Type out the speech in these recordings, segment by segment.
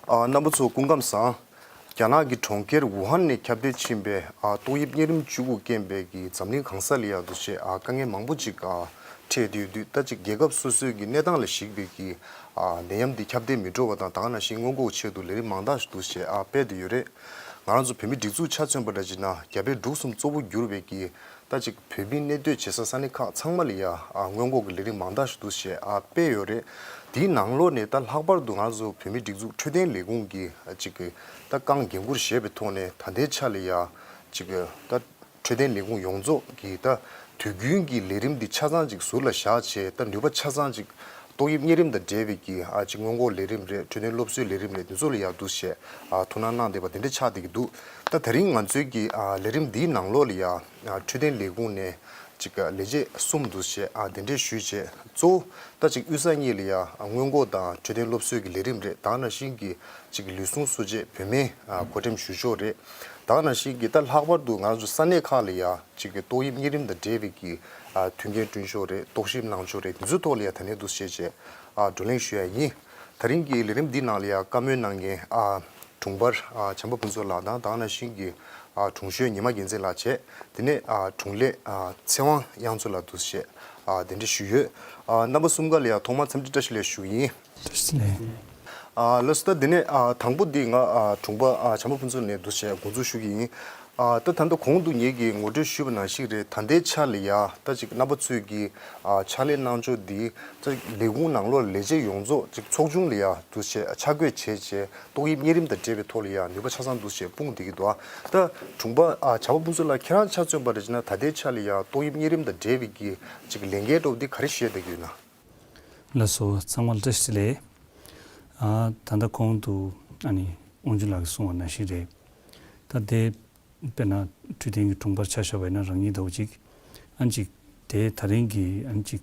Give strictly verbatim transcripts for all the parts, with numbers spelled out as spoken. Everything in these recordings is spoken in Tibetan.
ཨ། རྣམ་པ་ཚོ་སྐུ་ཁམས་བཟང་། རྒྱ་ནག་གི་གྲོང་ཁྱེར་ཝུ་ཧན་ནས་ཁྱབ་གདལ་ཕྱིན་པའི་ཨ་ཏོག་དབྱིབས་གཉན་རིམས་བཅུ་དགུ་རྐྱེན་པས་ཀྱི་འཛམ་གླིང་གང་ས་ལ་ཡ་འདུ་ཤེས་ཨ་དཀའ་ངལ་མང་པོ་ཅིག་ཨ་འཕྲད་དུ་ཡོད་དུས། ད་ཅིག་རྒྱལ་ཁབ་སོ་སོའི་གི་གནས་སྟངས་ལ་གཞིགས་པའི་གི་ཨ་ནད་ཡམས་འདི་ཁྱབ་གདལ་མི་འགྲོ་བ་དང་། ད་ག་ནང་བཞིན་སྔོན་འགོག་ཆེད་དུ་ལས་རིམ་མང་དག་ཞིག་འདུ་ཤེས་ཨ་སྤེལ་དུ་ཡོད་རེད། ང་རང་ཚོ་བོད་མི་སྒྲིག་འཛུགས་ཆ་མཚོན་པ་འདྲ་ཅིག་ན་རྒྱ་བལ་འབྲུག་གསུམ་གཙོ་བོ་གྱུར་པའི་གི་ད་ཅིག་བོད་མི་གནས་སྡོད་བྱེད་ས་ས་གནས་ཁག་ཚང་མ་ལ་ཡ་ཨ་སྔོན་འགོག་གི་ལས་རིམ་མང་དག་ཞིག་འདུ་ཤེས་ཨ་སྤེལ་ཡོད་རེད། དེའི་ནང་ལོགས་ནས་ད་ལྷག་པར་དུ་ང་ཚོ་བོད་མི་སྒྲིག་འཛུགས་འཕྲོད་བསྟེན་ལས་ཁུངས་ཀྱི་ཅིག་གི་ད་རྐང་འགན་འཁུར་བཞེས་པའི་ཐོག་ནས་ད་ལྟའི་ཆ་ལ་ཡ་ཅིག་གི་ད་འཕྲོད་བསྟེན་ལས་ཁུངས་ཡོངས་རྫོགས་ཀྱི་ད་དུས་རྒྱུན་གྱི་ལས་རིམ་འདི་ཆ་ཚང་ཅིག་ཟུར་ལ་བཞག་བྱས། ད་ནུས་པ་ཆ་ཚང་ཅིག་ཏོག་དབྱིབས་གཉན་རིམས་དང་འབྲེལ་བའི་གི་ཨ་ཅིག་སྔོན་འགོག་ལས་རིམ་རེད། འཕྲོད་བསྟེན་སློབ་གསོའི་ལས་རིམ་རེད། འདི་ཚོ་ལ་ཡ་འདུ་ཤེས་ཨ་ཐུགས་སྣང་གནང་བསྡད་པ་དེ་འདྲ་ཆགས་བསྡད་ཀྱི་འདུག་ད་དེ་རིང་ང་ཚོའི་གི་ཨ་ལས་རིམ་འདིའི་ནང་ལོགས་ལ་ཡ་ཨ་འཕྲོད་བསྟེན་ལས་ཁུངས་ནས་ཅིག་ལས་བྱེད་གསུམ་འདུ་ཤེས་ཨ་གདན་འདྲེན་ཞུས་བྱས། གཙོ་བོ་ད་ཅིག་དབུས་ས་གཉིས་ལ་ཡ་སྔོན་འགོག་དང་འཕྲོད་བསྟེན་སློབ་གསོའི་གི་ལས་རིམ་རེད། ད་ག་ནང་བཞིན་གི་ཅིག་ལུས་ཟུངས་གསོ་བྱེད་བོད་སྨན་ཨ་བགོ་འགྲེམས་ཞུ་ཕྱོགས་རེད། ད་ག་ནང་བཞིན་གི་ད་ལྷག་པར་དུ་ང་ཚོ་ས་གནས་ཁག་ལ་ཡ་ཅིག་གི་ཏོག་དབྱིབས་གཉན་རིམས་དང་འབྲེལ་བའི་གི་ཨ་མཐུན་རྐྱེན་བསྐྲུན་ཕྱོགས་རེད། རྟོག་ཞིབ་གནང་ཕྱོགས་རེད། འདི་ཚོའི་ཐོག་ལ་ཡ་ད་ནས་འདུ་ཤེས་བྱས་ཨ་བགྲོ་གླེང་ཞུ་ཡ་ཡིན། ད་རིང་གི་ལས་རིམ་འདི་ནང་ལ་ཡ་བཀའ་མོལ་གནང་མཁན་ཨ་དྲུང་འཕར་ཨ་བྱམས་པ་ཕུན་ཚོགས་ལགས་དང་། ད་ག་ནང་བཞིན་གྱི་ཨ་དྲུང་གཞོན་ཉི་མ་རྒྱལ་མཚན་ལགས་བྱས། དེ་ནས་ཨ་དྲུང་ལས་ཨ་ཚེ་དབང་དབྱངས་མཚོ་ལགས་འདུ་ཤེས་ཨ་གདན་འདྲེན་ཞུས་ཡོད། ཨ་རྣམ་པ་གསུམ་ཀ་ལ་ཡ་ཐོག་མར་འཚམས་འདྲི་བཀྲ་ཤིས་བདེ་ལེགས་ཞུ་གི་ཡིན། བཀྲ་ཤིས་བདེ་ལེགས། ཨ་ལགས་སོ། ད་དེ་ནས་ཨ་དང་པོ་འདི་ང་ཨ་དྲུང་པ་ཨ་བྱམས་པ་ཕུན་ཚོགས་ནས་འདུ་བྱས་འགོ་འཛུགས་ཞུ་གི་ཡིན། ཨ་ད་ད་ལྟ་གོང་དུ་ངེད་ཀྱིས་ངོ་སྤྲོད་ཞུས་པ་ནང་བཞིན་རེད། ད་ལྟའི་ཆ་ལ་ཡ་ད་ཅིག་རྣམ་པ་ཚོས་ཀྱི་ཨ་ཕྱག་ལས་གནང་ཕྱོགས་འདི་ད་ལས་ཁུངས་ནང་ལོགས་ལས་བྱེད་ཡོངས་རྫོགས་ཅིག་ཚོགས་ཆུང་ལ་ཡ་འདུ་བྱས་ཨ་ཆ་བགོས་བྱས་བྱས། ཏོག་དབྱིབས་གཉན་རིམས་དང་འབྲེལ་བའི་ཐོག་ལ་ཡ་ནུས་པ་ཆ་ཚང་འདུ་བྱས་སྤུངས་བསྡད་ཀྱི་འདུག་ཨ་ད་དྲུང་པ་ཨ་བྱམས་པ་ཕུན་ཚོགས་ལགས་ཁྱེད་རང་ཆ་མཚོན་པ་རེད་ཅེ་ན། ད་ལྟའི་ཆ་ལ་ཡ་ཏོག་དབྱིབས་གཉན་རིམས་དང་འབྲེལ་བའི་གི་ཅིག་ལས་འགན་འདྲ་བོ་འདི་ག་རེ་བཞེས་བསྡད་ཀྱི་ཡོད་ན། ལགས་སོ། ཚང་མ་ལ་བཀྲ་ཤིས་བདེ་ལེགས། ཨ་ད་ལྟ་གོང་དུ་ཨ་ནི་དབང་ཕྱུག་ལགས་ཀྱིས་གསུངས་པ་ནང་བཞིན་རེད། ད་དེ་དཔེར་ན་འཕྲོད་བསྟེན་གྱི་དྲུང་འཕར་ཆ་བཞག་པ་ཡིན་ན་རང་ཉིད་ལྟ་བུ་ཅིག་ཨ་ནི་ཅིག་དེ་ད་རིང་གི་ཨ་ནི་ཅིག་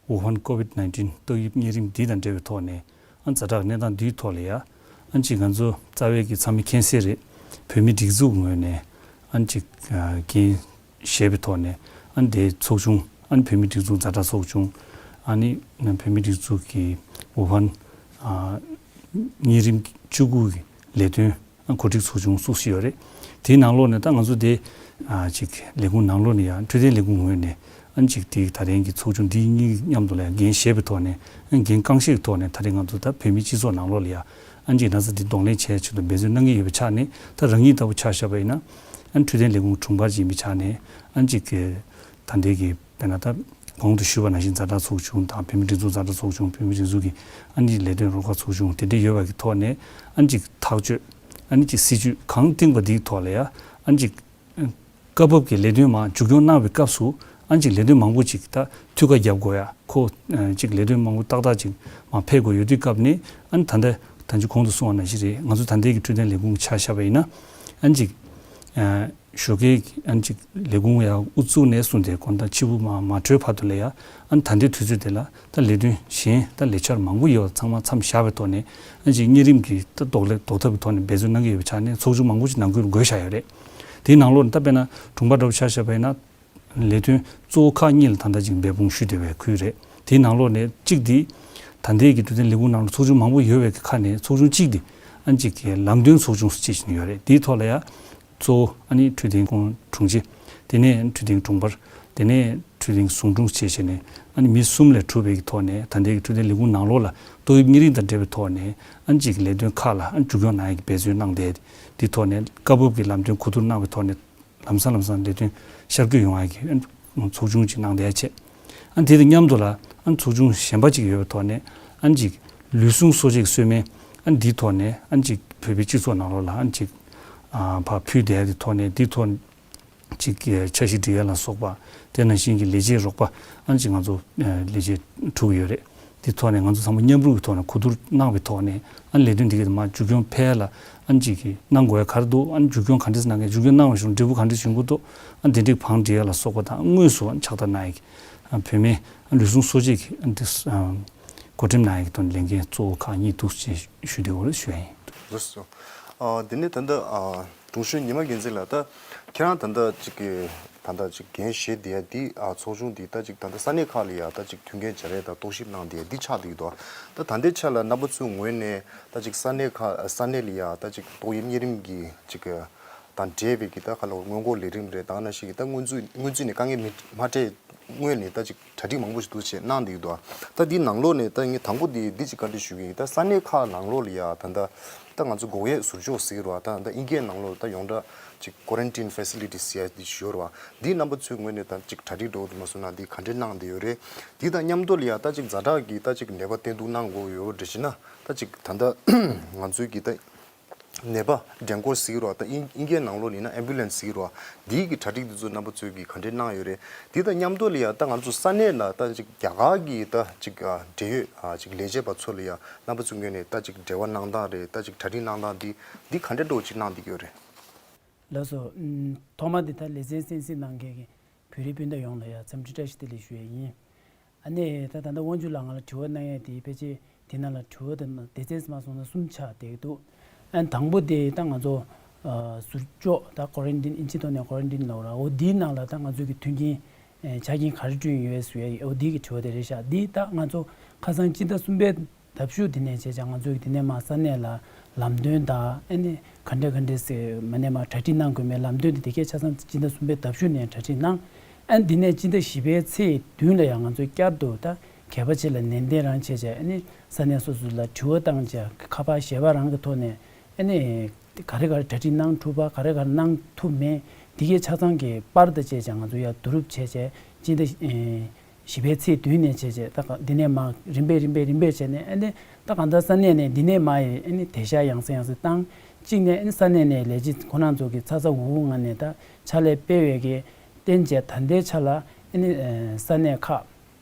ཝུ་ཧན་ཀོ་ཝིད་ནའིན་ཊིན་ཏོག་དབྱིབས་གཉན་རིམས་འདི་དང་འབྲེལ་བའི་ཐོག་ནས་ཨ་ཛ་དྲག་གནས་སྟངས་འདིའི་ཐོག་ལ་ཡ་ཨ་ནི་ཅིག་ང་ཚོ་རྩ་བའི་གི་ཚང་མས་མཁྱེན་གསལ་རེད། བོད་མི་སྒྲིག་འཛུགས་ངོས་ནས་ཨ་ནི་ཅིག་འགན་བཞེས་པའི་ཐོག་ནས་ཨ་ནི་དེའི་ཚོགས་ཆུང་ཨ་ནི་བོད་མི་སྒྲིག་འཛུགས་ཛ་དྲག་ཚོགས་ཆུང་ཨ་ནི་བོད་མི་སྒྲིག་འཛུགས་ཀྱི་ཝུ་ཧན་གཉན་རིམས་བཅུ་དགུ་གི་ལས་དོན་གོ་སྒྲིག་ཚོགས་ཆུང་བཙུགས་བཞིན་ཡོད་རེད། དེའི་ནང་ལོགས་ནས་ད་ང་ཚོ་དེ་ཨ་ཅིག་ལས་ཁུངས་ནང་ལོགས་ནས་ཡང་འཕྲོད་བསྟེན་ལས་ཁུངས་ངོས་ནས་ཨ་ནི་ཅིག་དེ་ད་རིང་གི་ཚོགས་ཆུང་འདི་གཉིས་མཉམ་དུ་ལ་ཡང་འགན་བཞེས་པའི་ཐོག་ནས་ཨ་ནི་འགན་རྐང་བཞེས་ཀྱི་ཐོག་ནས་ད་རིང་ང་ཚོ་ད་བོད་མིའི་སྤྱི་ཚོགས་ནང་ལོགས་ལ་ཡང་ཨ་ནི་ཅིག་ན་ཚ་འདི་གདོང་ལེན་བྱེད་ཆེད་དུ་འབད་བརྩོན་གནང་གི་ཡོད་པའི་ཆ་ནས། ད་རང་ཉིད་ལྟ་བུ་ཆ་བཞག་པ་ཡིན་ན་ཨ་ནི་འཕྲོད་བསྟེན་ལས་ཁུངས་དྲུང་འཕར་ཅིག་ཡིན་པའི་ཆ་ནས་ཨ་ནི་ཅིག་གི་ད་ལྟའི་གི་དཔེར་ན་ད་གོང་དུ་ཞུས་པ་ནང་བཞིན་ཛ་དྲག་ཚོགས་ཆུང་དང་བོད་མི་སྒྲིག་འཛུགས་ཛ་དྲག་ཚོགས་ཆུང་། བོད་མི་སྒྲིག་འཛུགས་ཀྱི་ཨ་ནི་ལས་དོན་རོགས་པ་ཚོགས་ཆུང་དེ་འདྲ་ཡོད་པ་གི་ཐོག་ནས་ཨ་ནི་ཅིག་ཐག་གཅོད་ཨ་ནི་ཅིག་སྲིད་ཇུས་གང་བཏིང་པ་འདིའི་ཐོག་ལ་ཡ་ཨ་ནི་ཅིག་སྐབས་བབ་ཀྱི་ལས་དོན་མར་མཇུག་སྐྱོང་གནང་བའི་སྐབས་སུ་ཨ་ནི་ཅིག་ལས་དོན་མང་པོ་ཅིག་ད་འཐུས་ཀ་རྒྱབ་དགོས་ཡ། ཁོ་ཅིག་ལས་དོན་མང་པོ་ཏག་ཏག་ཅིག་མར་ཕེབས་དགོས་ཡོད་དུས་སྐབས་ནས་ཨ་ནི་ད་ལྟ་ད་ཅི་གོང་དུ་གསུངས་པ་ནང་བཞིན་རེད། ང་ཚོ་ད་ལྟའི་གི་འཕྲོད་བསྟེན་ལས་ཁུངས་ཆ་བཞག་པ་ཡིན་ན་ཨ་ནི་ཅིག་ཞོགས་ཀའི་ཨ་ནི་ཅིག་ལས་ཁུངས་ཡར་དབུ་བཙུགས་ནས་བཟུང་སྟེ་དགོང་དག་ཕྱི་པོ་མ་མ་གྲོལ་བར་དུ་ལ་ཡ་ཨ་ནི་ད་ལྟའི་དུས་ཚོད་དེ་ལ་ད་ལས་དོན་གཞན་ད་ལས་འཆར་མང་པོ་ཡོད་པ་ཚང་མ་མཚམས་བཞག་པའི་ཐོག་ནས་ཨ་ནི་ཅིག་གཉན་རིམས་ཀྱི་ད་ཟློག་ལས་ཟློག་ཐབས་ཀྱི་ཐོག་ནས་འབད་བརྩོན་གནང་གི་ཡོད་པའི་ཆ་ནས་ཚོགས་ཆུང་མང་པོ་ཞིག་ནང་ཁུལ་བགོས་བཞག་ཡོད་རེད། དེའི་ནང་ལོགས་ནས་ད་དཔེར་ན་དྲུང་པ་འདྲ་པོ་ཆ་བཞག་པ་ཡིན་ན་ལས་དོན་གཙོ་བོ་ཁག་གཉིས་ལ་ད་ལྟ་ཅིག་འབད་འབུངས་ཞུས་བསྡད་པའི་ཁུལ་རེད། དེའི་ནང་ལོགས་ནས་གཅིག་དེ་ད་ལྟའི་གི་འཕྲོད་བསྟེན་ལས་ཁུངས་ནང་ལ་ཚོགས་ཆུང་མང་པོ་ཡོད་པའི་ཁ་ནས་ཚོགས་ཆུང་གཅིག་དེ་ཨ་ནི་ཅིག་གི་ལམ་སྟོན་ཚོགས་ཆུང་ཟེར་བྱས་ནས་ཡོད་རེད། དེའི་ཐོག་ལ་ཡ་གཙོ་བོ་ཨ་ནི་འཕྲོད་བསྟེན་ཁོང་དྲུང་ཆེ། དེ་ནས་འཕྲོད་བསྟེན་དྲུང་འཕར། དེ་ནས་འཕྲོད་བསྟེན་ཟུང་དྲུང་བཅས་བྱས་ནས་ཨ་ནི་མི་གསུམ་ལས་གྲུབ་པའི་གི་ཐོག་ནས་ད་ལྟའི་གི་འཕྲོད་བསྟེན་ལས་ཁུངས་ནང་ལོགས་ལ་ཏོག་དབྱིབས་གཉན་རིམས་དང་འབྲེལ་བའི་ཐོག་ནས་ཨ་ནི་ཅིག་གི་ལས་དོན་ཁག་ལ་ཨ་ནི་མཇུག་སྐྱོང་གནང་ཡག་གི་འབད་བརྩོན་གནང་བསྡད། དེའི་ཐོག་ནས་སྐབས་བབ་ཀྱི་ལམ་སྟོན་གོ་བསྡུར་གནང་བའི་ཐོག་ནས་ལམ་སང་ལམ་སང་ལས་དོན་ཤར་བསྐྱོད་ཡོང་ཡག་གི་ཨ་ནི་ཚོགས་ཆུང་ཅིག་གནང་བསྡད་བྱས། ཨ་ནི་དེ་དང་མཉམ་དུ་ལ་ཨ་ནི་ཚོགས་ཆུང་གཞན་པ་ཅིག་ཡོད་པའི་ཐོག་ནས་ཨ་ནི་ཅིག་ལུས་ཟུངས་གསོ་བྱེད་ཀྱི་གསོལ་སྨན་ཨ་ནི་འདིའི་ཐོག་ནས་ཨ་ནི་ཅིག་བོད་པའི་སྤྱི་ཚོགས་ནང་ལོགས་ལ་ཨ་ནི་ཅིག་ཨ་ཕར་ཕུལ་བསྡད་ཡག་གི་ཐོག་ནས་འདིའི་ཐོག་ཅིག་གི་འཆར་གཞི་སྒྲིག་ཡ་ལ་སོགས་པ། དེ་ནང་བཞིན་གྱི་ལས་བྱེད་རོགས་པ་ཨ་ནི་ཅིག་ང་ཚོ་ལས་བྱེད་དྲུག་ཡོད་རེད། དེ་ཐོག་ནས་ང་ཚོ་ཚང་མ་མཉམ་རུབ་ཀྱི་ཐོག་ནས་གོ་བསྡུར་གནང་བའི་ཐོག་ནས་ཨ་ནི་ལས་དོན་འདི་གའི་མར་མཇུག་སྐྱོང་ཕལ་ལ་ཨ་ནི་ཅིག་གི་གནང་དགོས་ཡ་ག་རེ་འདུག་ཨ་ནི་མཇུག་སྐྱོང་ག་འདྲས་གནང་མཁན་མཇུག་སྐྱོང་གནང་བ་བཞིན་འབྲས་བུ་ག་འདྲས་བྱུང་གི་འདུག་ཨ་ནི་དེ་འདྲའི་བང་སྒྲིག་ཡ་ལ་སོགས་པ་དང་དངོས་སུ་ཨ་ནི་ཕྱག་བསྟར་གནང་ཡ་གི་ཨ་ནི་བོད་སྨན་ཨ་ནི་ལུས་ཟུངས་གསོ་བྱེད་ཀྱི་ཨ་ནི་དེ་ཨ་བགོ་འགྲེམས་གནང་ཡ་གི་དོན་ལས་འགན་གཙོ་བོ་ཁག་གཉིས་འདུག་ཅེས་ཞུ་འདོད་ཞུ་ཡ་ཡིན། ལགས་སོ། ཨ། དེ་ནས་ད་ལྟ་ཨ་དྲུང་གཞོན་ཉི་མ་རྒྱལ་མཚན་ལགས། ད་ཁྱེད་རང་ད་ལྟ་ཅིག་གི་ད་ལྟ་ཅིག་འགན་བཞེས་བསྡད་ཡ་འདི། ཨ་ཚོགས་ཆུང་འདི་ད་ཅིག་ད་ལྟ་ས་གནས་ཁག་ལ་ཡ་ད་ཅིག་མཐུན་རྐྱེན་སྦྱར་ཡ་དང་རྟོག་ཞིབ་གནང་བསྡད་ཡ་འདི་ཆགས་བསྡད་ཀྱི་འདུག་ད་ད་ལྟའི་ཆ་ལ་རྣམ་པ་ཚོའི་ངོས་ནས་ད་ཅིག་ས་གནས་ཁག་ས་གནས་ལ་ཡ་ད་ཅིག་ཏོག་དབྱིབས་གཉན་རིམས་ཀྱི་ཅིག་དང་འབྲེལ་བའི་གི་ད་ག་ལ་སྔོན་འགོག་ལས་རིམ་རེད། ད་ནང་བཞིན་གྱི་ད་སྔོན་ཚུད་སྔོན་ཚུད་ནས་དཀའ་ངལ་མི་མ་འཕྲད་སྔོན་ནས་ད་ཅིག་གྲ་སྒྲིག་མང་པོ་ཞིག་འདུག་བྱས་གནང་བསྡད་ཀྱི་འདུག་ད་འདིའི་ནང་ལོགས་ནས་ད་ངས་དང་པོ་འདི་འདི་ཅིག་བཀའ་འདྲི་ཞུ་གི་ཡིན། ད་ས་གནས་ཁག་ནང་ལོགས་ལ་ཡ་ད་ད་ད་ང་ཚོ་འགོག་ཡས་ཟུར་འཇོག་ཟེར་གྱི་རེད་བ། ད་ད་ཨིན་སྐད་ནང་ལོགས་ད་ཡོངས་གྲགས་ཅིག་quarantine facilities ཟེར་ཡ་འདི་ཞུ་གི་རེད་བ། འདིའི་རྣམ་པ་ཚོའི་ངོས་ནས་ད་ཅིག་གྲ་སྒྲིག་འདྲ་བོ་དེ་མ་སོང་ན་འདི་ག་འདྲས་གནང་བསྡད་ཡོད་རེད། འདི་དང་མཉམ་དུ་ལ་ཡ་ད་ཅིག་ཛ་དྲག་གི་ད་ཅིག་ནད་པ་བསྟེན་གཏུག་གནང་དགོས་ཡོད་འདྲ་ཞིག་ན། ད་ཅིག་ད་ད་ང་ཚོའི་གི་ད་ནད་པ་འདྲེན་སྐོར་ཟེར་གྱི་རེད་བ། ད་ཨིན་ཨིན་སྐད་ནང་ལོགས་ཡིན་ན་ambulance ཟེར་གྱི་རེད་བ། འདིའི་གི་གྲ་སྒྲིག་འདི་ཚོ་རྣམ་པ་ཚོས་གི་ག་འདྲས་གནང་ཡོད་རེད། འདི་དང་མཉམ་དུ་ལ་ཡ་ད་ང་ཚོ་ས་གནས་ལ་ད་ཅིག་རྒྱ་གར་གི་ད་ཅིག་ཨ་འབྲེལ་ཡོད་ཨ་ཅིག་ལས་བྱེད་པ་ཚོ་ལ་ཡ་རྣམ་པ་ཚོའི་ངོས་ནས་ད་ཅིག་འབྲེལ་བ་གནང་སྟངས་རེད། ད་ཅིག་གྲ་སྒྲིག་གནང་སྟངས་འདི་འདི་ག་འདྲས་འདྲ་བོ་ཅིག་གནང་བསྡད་ཀྱི་ཡོད་རེད། ལགས་སོ། ཨུམ། ཐོག་མ་དེ་ད་ལེ་ཚན་གསན་གཟིགས་གནང་མཁན་གྱི་བོད་རིགས་སྤུན་ཟླ་ཡོངས་ལ་ཡ་འཚམས་འདྲི་བཀྲ་ཤིས་བདེ་ལེགས་ཞུ་ཡས་ཡིན། ཨ་ནི་ད་ད་ལྟ་དབང་ཕྱུག་ལགས་ང་ལ་དྲི་བ་གནང་ཡས་དེ་ཕལ་ཆེར་དེ་ནང་ལ་དྲི་བ་དེ་སྡེ་ཚན་མ་སོང་ན་གསུམ་ཆགས་བསྡད་ཀྱི་འདུག་ཨ་ནི་དང་པོ་དེ་ད་ང་ཚོ་ཨ་ཟུར་འཇོག་ད་quarantine ཨིན་ཇི་ཐོག་ནས་quarantine ལབ་ར། འོ་དེའི་ནང་ལ་ད་ང་ཚོ་གི་མཐུན་རྐྱེན་ཨེ་ཆ་རྐྱེན་ག་རེ་བསྐྲུན་ཡོད་ཟེར་ཡས། འོ་དེ་གི་དྲི་བ་དེ་རེད་ཤག་འདི་ད་ང་ཚོ་ཁ་སང་སྤྱི་ཟླ་གསུམ་པའི་ཟླ་བཞུགས་དེ་ནས་བྱས་ཙང་ང་ཚོས་དེ་ནས་མར་ས་གནས་ལ་ལམ་སྟོན་དང་། ཨ་ནི་ག་འདྲ་ག་འདྲ་ཟེར་མ་ནས་མར་གྲ་སྒྲིག་གནང་དགོས་མེད་ལམ་སྟོན་དེ་དེ་གས་ཆ་ཚང་སྤྱི་ཟླ་གསུམ་པའི་ཟླ་བཞུགས་ནས་གྲ་སྒྲིག་གནང་། ཨ་ནི་དེ་ནས་སྤྱི་ཟླ་བཞི་པའི་ཚེས་བདུན་ལ་ཡང་ང་ཚོས་བསྐྱར་དུ་ད་གད་པ་ཆེ་ལ་ནན་ཏན་རང་བྱས་བྱས། ཨ་ནི་ས་གནས་སོ་སོ་ལ་དྲི་བ་བཏང་བྱས་ཁ་པར་ཞལ་པར་རང་གི་ཐོག་ནས། ཨ་ནི་ག་རེ་ག་རེ་གྲ་སྒྲིག་གནང་ཐུབ་པ། ག་རེ་ག་རེ་གནང་ཐུབ་མེད། དེ་གས་ཆ་ཚང་གི་པར་དང་བཅས་བྱས་ང་ཚོ་ཡར་བསྡུ་རུབ་བྱས་བྱས་སྤྱི་ཟླ་ཨེ་བཞི་པའི་ཚེས་བདུན་ནས་བྱས་བྱས་ད་ག་འདི་ནས་མར་རིམ་པས་རིམ་པས་རིམ་པས་བྱས་ནས། ཨ་ནི་ད་གང་ལྟར་ས་གནས་ནས་འདི་ནས་མར་ཡི་ཨ་ནི་དེ་ཤ་ཡང་སེ་ཡང་སེ་བཏང་། གཅིག་ནས་ཨ་ནི་ས་གནས་ནས་ལས་བྱེད་ཁོ་རང་ཚོ་གི་ཚ་ཚ་འུར་འུར་ངང་ནས་ད་ཕྱག་ལས་སྤེལ་བའི་གི་བརྟེན་བྱས་ད་ལྟའི་ཆ་ལ་ཨ་ནི་ཨེ་ས་གནས་ཁག་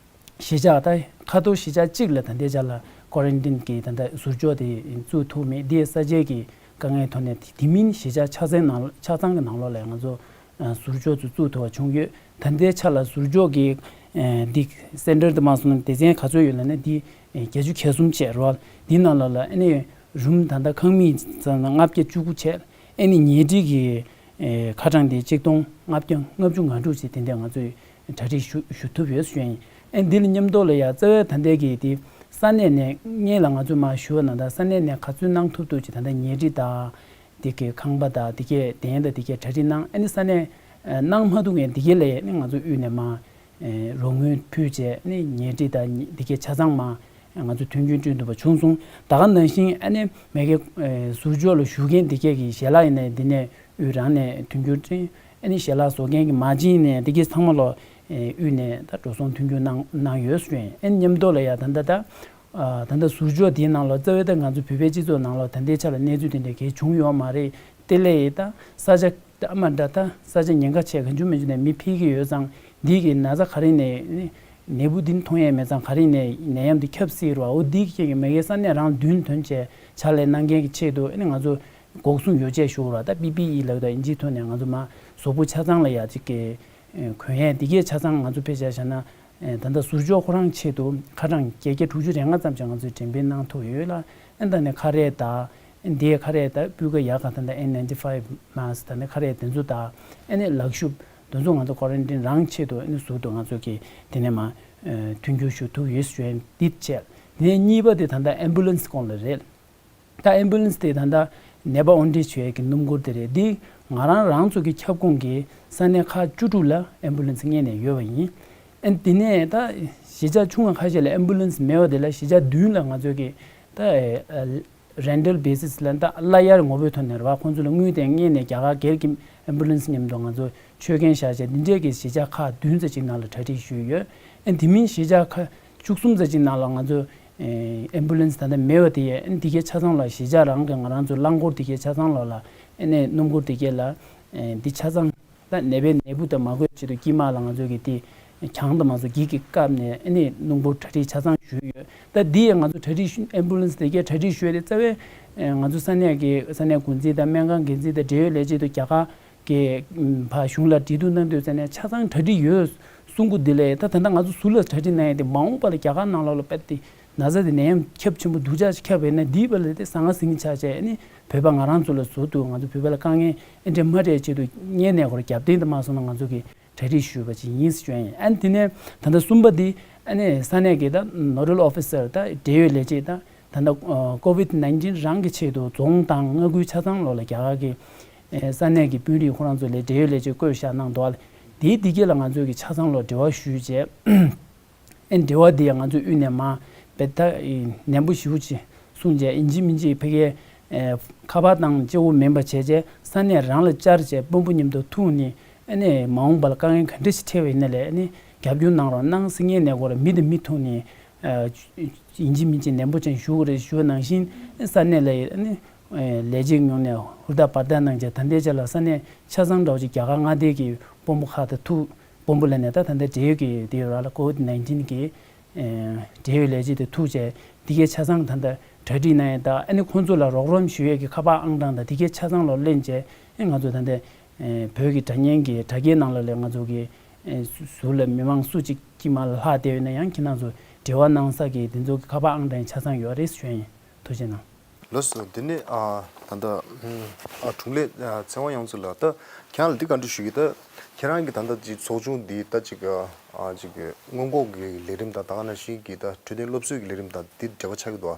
གཞིས་ཆགས་ད་ཁ་ཐོར་གཞིས་ཆགས་གཅིག་ལ་ད་ལྟའི་ཆ་ལ་quarantine གི་ད་ལྟ་ཟུར་འཇོག་དེ་བཙུགས་ཐུབ་མེད། དེའི་ས་ཆའི་གི་དཀའ་ངལ་ཐོག་ནས་དེ་མིན་གཞིས་ཆགས་ཆ་ཚང་ནང་ཆ་ཚང་གི་ནང་ལོགས་ལ་ང་ཚོ་ཨ་ཟུར་འཇོག་ཚོ་བཙུགས་ཐུབ་པ་བྱུང་ཡོད། ད་ལྟའི་ཆ་ལ་ཟུར་འཇོག་གི་ཨ་འདི་center དུ་མ་སོང་ན་སྡེ་ཚན་ག་ཚོད་ཡོད་ལབ་ན་འདི་ཨ་བརྒྱད་ཅུ་གྱ་གསུམ་བྱས་རོལ་འདི་ནང་ལོགས་ལ་ཨ་ནི་རུམ་ད་ལྟ་ཁང་མིག་ཚང་ལྔ་བརྒྱ་བཅུ་དགུ་བྱས། ཨ་ནི་ཉལ་ཁྲི་གི་ཨེ་ཁ་གྲངས་དེ་གཅིག་སྟོང་ལྔ་བརྒྱ་ལྔ་བཅུ་ང་དྲུག་ཅིག་དེ་འདྲ་ང་ཚོས་གྲ་སྒྲིག་ཞུ་ཞུ་ཐུབ་ཡོད་ཞུ་ཡིན། ཨ་ནི་འདི་ལ་མཉམ་དུ་ལ་ཡ་རྩ་བའི་ད་ལྟའི་གི་དེ་ས་གནས་ནས་སྔོན་ལ་ང་ཚོས་མར་ཞུ་བ་ན་ད་ས་གནས་ནས་ག་ཚོད་གནང་ཐུབ་ཐུབ་ཅིག་ད་ལྟ་ཉལ་ཁྲི་དང་དེ་གའི་ཁང་པ་དང་དེ་གའི་གདན་དང་དེ་གའི་གྲ་སྒྲིག་གནང་། ཨ་ནི་ས་གནས་ཨེ་གནང་མ་ཐུབ་མཁན་དེ་གའི་ལ་ཡ་ཨ་ནི་ང་ཚོ་དབུས་ནས་མར་ཨེ་རོགས་དངུལ་ཕུལ་བྱས་ནས་ཉལ་ཁྲི་དང་འདི་གའི་ཆ་ཚང་མ་ང་ཚོས་མཐུན་རྐྱེན་བསྐྲུན་ཐུབ་པ་བྱུང་སོང་། ད་ག་ནང་བཞིན་ཨ་ནི་མ་གི་ཨེ་ཟུར་འཇོག་ལ་ཞུགས་མཁན་འདི་གའི་གི་ཞལ་ལག་ཡིན་ནའི་འདི་ནས་དབུས་རང་ནས་མཐུན་རྐྱེན་བསྐྲུན། ཨ་ནི་ཞལ་ལག་བཟོ་མཁན་གྱི་མ་བྱན་ནས་འདི་གའི་ཚང་མ་ལོ་ཨེ་དབུས་ནས་ད་འགྲོ་སོང་མཐུན་རྐྱེན་གནང་གནང་ཡོད་ཟེར། ཨ་ནི་མཉམ་དུ་ལ་ཡ་ད་ལྟ་ད་ཨ་ད་ལྟ་ཟུར་འཇོག་འདིའི་ནང་ལོ་རྩ་བའི་ད་ང་ཚོ་བོད་པའི་སྤྱི་ཚོགས་ནང་ལོ་ད་ལྟའི་ཆ་ལ་གནས་ཚུལ་དེ་འདྲ་གལ་བྱུང་ཡོད་མ་རེད། དེ་ལས་ད་ས་ཆ་ཨ་མ་འདྲ་ད་ས་ཆ་ཉེན་ཁ་ཆེ་གང་བྱུང་མི་བྱུང་ནས་མི་ཕེབས་ཀྱི་ཡོད་ཙང་འདི་གི་ན་ཚ་ག་རེ་ནས་ནད་འབུ་འདི་མཐོང་ཡས་མེད་ཙང་ག་རེ་ནས་ནད་ཡམས་འདི་ཁྱབ་སྲིད་རེད་བ། འོ་འདི་གི་མ་གི་ས་གནས་རང་མདུན་ཐོན་བྱས་ཕྱག་ལས་གནང་མཁན་གྱི་ཆེད་དུ་ཨ་ནི་ང་ཚོ་འགོག་སྲུང་ཡོ་བྱད་ཞུ་ར་ད་པི་པི་ཨི་ལབ་ད་ཨིན་ཇིའི་ཐོག་ནས་ང་ཚོ་མ་གཟུགས་པོ་ཆ་ཚང་ལ་ཡ་གཅིག་གི་གོན་ཡས་འདི་གས་ཆ་ཚང་ང་ཚོ་ཕལ་ཆེར་བྱས་ན། ད་ལྟ་ཟུར་འཇོག་ཁོ་རང་ཆེད་དུ་ཁ་གྲངས་བརྒྱད་བརྒྱ་དྲུག་ཅུ་རེ་ལྔ་ཙམ་ཅིག་ང་ཚོས་འགྲེམས་སྤེལ་གནང་ཐུབ་ཡོད་ལ། ཨ་ནི་ད་ནི་ཁ་རས་དང་འདིའི་ཁ་རས་དང་སྤུས་ཀ་ཡག་ག་ད་ལྟ་ཨེན་ནའིན་ཊི་ཕའིབ་མཱསི་ད་ནི་ཁ་རས་དེ་ཚོ་དང་ཨ་ནི་ལག་ཤུབས་དེ་ཚོ་ང་ཚོ་ཀོ་རན་ཊིན་རང་ཆེད་དུ་ཨ་ནི་ཟུར་དུ་ང་ཚོ་གི་དེ་ནས་མ་མཐུན་འགྱུར་ཞུ་ཐུབ་ཡོད་ཞུ་ཡན་འདི་བྱས། དེ་ནས་གཉིས་པ་དེ་ད་ལྟ་ཨེམ་བུ་ལན་སི་སྐོར་ལ་རེད། ད་ཨེམ་བུ་ལན་སི་དེ་ད་ལྟ་ནད་པ་དབོར་འདྲེན་བྱེད་ཡས་ཀྱི་སྣུམ་འཁོར་དེ་རེད། འདི་ང་རང་རང་ཚོ་གི་ཁྱབ་ཁོངས་ཀྱི་ས་གནས་ཁག་བཅུ་དྲུག་ལ་ཨེམ་བུ་ལན་སི་གཉེར་ནས་ཡོད་པ་ཡིན། ཨ་ནི་དེ་ནས་ད་གཞིས་ཆགས་ཆུང་བ་ཁ་ཤས་ལ་ཨེམ་བུ་ལན་སི་མེད་པ་དེ་ལ་གཞིས་ཆགས་བདུན་ལ་ང་ཚོ་གི་ད་རེན་ཊལ་བེ་སི་སི་ལ་ད་གླ་གཡར་ངོ་བོའི་ཐོག་ནས་རེད་བ། ཁོང་ཚོ་ལ་དངུལ་དེ་གཉེར་ནས་རྒྱ་གར་སྒེར་གྱི་ཨེམ་བུ་ལན་སི་མཉམ་དུ་ང་ཚོ་ཆོད་གན་བཞག་བྱས་འདི་འདྲས་ཀྱི་གཞིས་ཆགས་ཁག་བདུན་ཙམ་ཅིག་ནང་ལ་གྲ་སྒྲིག་ཞུས་ཡོད། ཨ་ནི་དེ་མིན་གཞིས་ཆགས་ཁག་བཅུ་གསུམ་ཙམ་ཅིག་ནང་ལ་ང་ཚོ་ཨེམ་བུ་ལན་སི་ད་ལྟ་མེད་པ་དེ་ཡས། ཨ་ནི་འདི་གའི་ཆ་ཚང་ལ་གཞིས་ཆགས་རང་གི་ང་རང་ཚོ་རླངས་འཁོར་འདི་གའི་ཆ་ཚང་ལོགས་ལ་ཨ་ནི་སྣུམ་འཁོར་འདི་གའི་ལ་ཨེ་འདི་ཆ་ཚང་ད་ནད་པའི་ནད་འབུ་དང་མ་འགོས་ཆེད་དུ་དཀྱིལ་མ་ལ་ང་ཚོ་གི་དེ་གྱང་དང་མ་ཚོ་འགྱིག་གིས་བཀབ་ནས་ཨ་ནི་སྣུམ་འཁོར་གྲ་སྒྲིག་ཆ་ཚང་ཞུས་ཡོད། ད་འདི་ཡས་ང་ཚོ་གྲ་སྒྲིག་ཞུ་ཨེམ་བུ་ལན་སི་འདི་གའི་གྲ་སྒྲིག་ཞུས་ཏེ་རྩ་བའི་ཨེ་ང་ཚོ་ས་གནས་ཀྱི་ས་གནས་འགོ་འཛིན་དང་སྨན་ཁང་འགན་འཛིན་དང་འབྲེལ་ཡོད་ལས་བྱེད་དུ་རྒྱ་གར་གི་ཕ་གཞུང་ལ་འབྲེལ་གཏུག་གནང་དུས་ཙ་ནས་ཆ་ཚང་གྲ་སྒྲིག་ཡོད་གསུང་གི་འདི་ལས་ད་ད་ལྟ་ང་ཚོ་ཟུར་ལ་གྲ་སྒྲིག་གནང་ཡས་དེ་མ་འོངས་པ་ལ་རྒྱ་གར་ནང་ལོགས་ལ་དཔེ་དེ་ ན་ཚ་དེ་ནད་ཡམས་ཁྱབ་ཆེན་པོ་སྡུག་ཅག་ཅིག་ཁྱབ་པ་ཡིན་ན། འདིའི་བར་ལ་དེ་གཟང་ངར་ཟིང་ཆ་བྱས་ནས་བོད་པ་ང་རང་ཚོ་ལ་ཟུར་དུ་ང་ཚོ་བོད་པ་ལ་དཀའ་ངལ་ཨེ་འདྲ་མ་འཕྲད་ཆེད་དུ་གཉེན་ནས་ཁོ་ར་རྒྱབ་རྟེན་དུ་མ་སོང་ན། ང་ཚོ་གི་གྲ་སྒྲིག་ཞུས་པ་ཅིག་ཡིན་ཟེར་ཞུ་ཡ་ཡིན། ཨ་ནི་དེ་ནས་ད་ལྟ་གསུམ་པ་འདི་ཨ་ནི་ས་གནས་ཀྱི་ད་Nodal Officer ད་འབྲེལ་ཡོད་ལས་བྱེད་ད་ད་ལྟ་ཀོ་ཝིད་ནའིན་ཊིན་རང་གི་ཆེད་དུ་རྫོང་དང་མངའ་ཁུལ་ཆ་ཚང་ལོགས་ལ་རྒྱ་གར་གྱི་ས་གནས་ཀྱི་དཔོན་རིགས་ཁོ་རང་ཚོ་ལ་འབྲེལ་ཡོད་ལས་བྱེད་བསྐོས་བཞག་གནང་འདུག་ཨ། དེའི་དེ་གས་ལ་ང་ཚོ་གི་ཆ་ཚང་ལོགས་འབྲེལ་བ་ཞུས་བྱས། ཨེ་འབྲེལ་བ་འདི་ཡང་ང་ཚོའི་དབུས་ནས་མར་བེད་ད་ནན་པོ་ཞེ་པོ་ཅིག་གསུངས་རྗེས། ཡིན་གཅིག་མིན་གཅིག་ཕ་གིའི་ཨེ་ཁ་པར་དང་གཅིག་པོ་མིན་པ་བྱས་རྗེས་ས་གནས་རང་ལ་བཅར་རྗེས་དཔོན་པོ་མཉམ་དུ་ཐུག་ནས། ཨ་ནི་མ་འོངས་པ་ལ་དཀའ་ངལ་ག་འདྲ་ཞིག་འཕྲད་པ་ཡིན་ན་ལས་ཨ་ནི་རྒྱབ་སྐྱོར་གནང་རོགས་གནང་ཟེར་མཁན་ནས་ཁོ་ར་མི་དང་མི་ཐུག་ནས་ཨ་ཡིན་གཅིག་མིན་གཅིག་ནན་པོ་ཅན་ཞུ་དགོས་རེད་ཞུ་བ་ནང་བཞིན། ས་གནས་ལ་ཨ་ནི་ལས་བྱེད་ངོས་ནས་ཧུར་ཐག་འབད་ཐག་གནང་རྗེས། ད་ལྟའི་ཆ་ལ་ས་གནས་ཆ་ཚང་འདྲ་བོ་ཅིག་རྒྱ་གར་མངའ་སྡེ་གི་དཔོན་པོ་ཁག་དང་ཐུག་དཔོན་པོ་ལ་ནས་ད་ད་ལྟ་འབྲེལ་ཡོད་ཀྱི་དེ་ཡོད་ར་ལ་ཀོ་ཝིད་ནའིན་ཊིན་གི་ཨེ་འབྲེལ་ཡོད་ལས་བྱེད་དེ་ཐུག་བྱས། དེ་གའི་ཆ་ཚང་ད་ལྟ་གྲ་སྒྲིག་གནང་ཡས་དང་། ཨ་ནི་ཁོང་ཚོ་ལ་རོགས་རམ་ཞུ་ཡས་ཀྱི་ཁ་པར་ཨང་གྲངས་དང་དེ་གའི་ཆ་ཚང་ལོ་ལེན་བྱས། ཨེ་ང་ཚོ་ད་ལྟ་ཨེ་བོད་ཀྱི་དྲ་བརྙན་གྱི་དྲ་རྒྱའི་ནང་ལོགས་ལ་ང་ཚོ་གི་ཨེ་ཟུར་ལ་མི་མང་སུ་གཅིག་གི་མ་ལ་ལྷག་བསྡད་ཡོད་ན་ཡང་ཁྱེད་རང་ཚོ་འབྲེལ་བ་གནང་ས་གི་དེ་ཚོ་གི་ཁ་པར་ཨང་གྲངས་ཆ་ཚང་ཡོད་རེད་ཞུ་ཡས་ཡིན། ཐུགས་རྗེ་གནང་། ལགས་སོ། དེ་ནས་ཨ་ད་ལྟ་ཨ་དྲུང་ལས་ཨ་ཚེ་དབང་དབྱངས་མཚོ་ལགས། ད་ཁྱེད་རང་ལ་འདི་བཀའ་འདྲི་ཞུ་གི། ད་ཁྱེད་རང་གི་ད་ལྟ་ཅིག་ཚོགས་ཆུང་འདི་ད་ཅིག་ཨ་ཅིག་སྔོན་འགོག་གི་ལས་རིམ་དང་། ད་ག་ནང་བཞིན་གྱི་ད་འཕྲོད་བསྟེན་སློབ་གསོའི་གི་ལས་རིམ་དང་འདི་འབྲེལ་བ་ཆགས་ཀྱི་འདུག་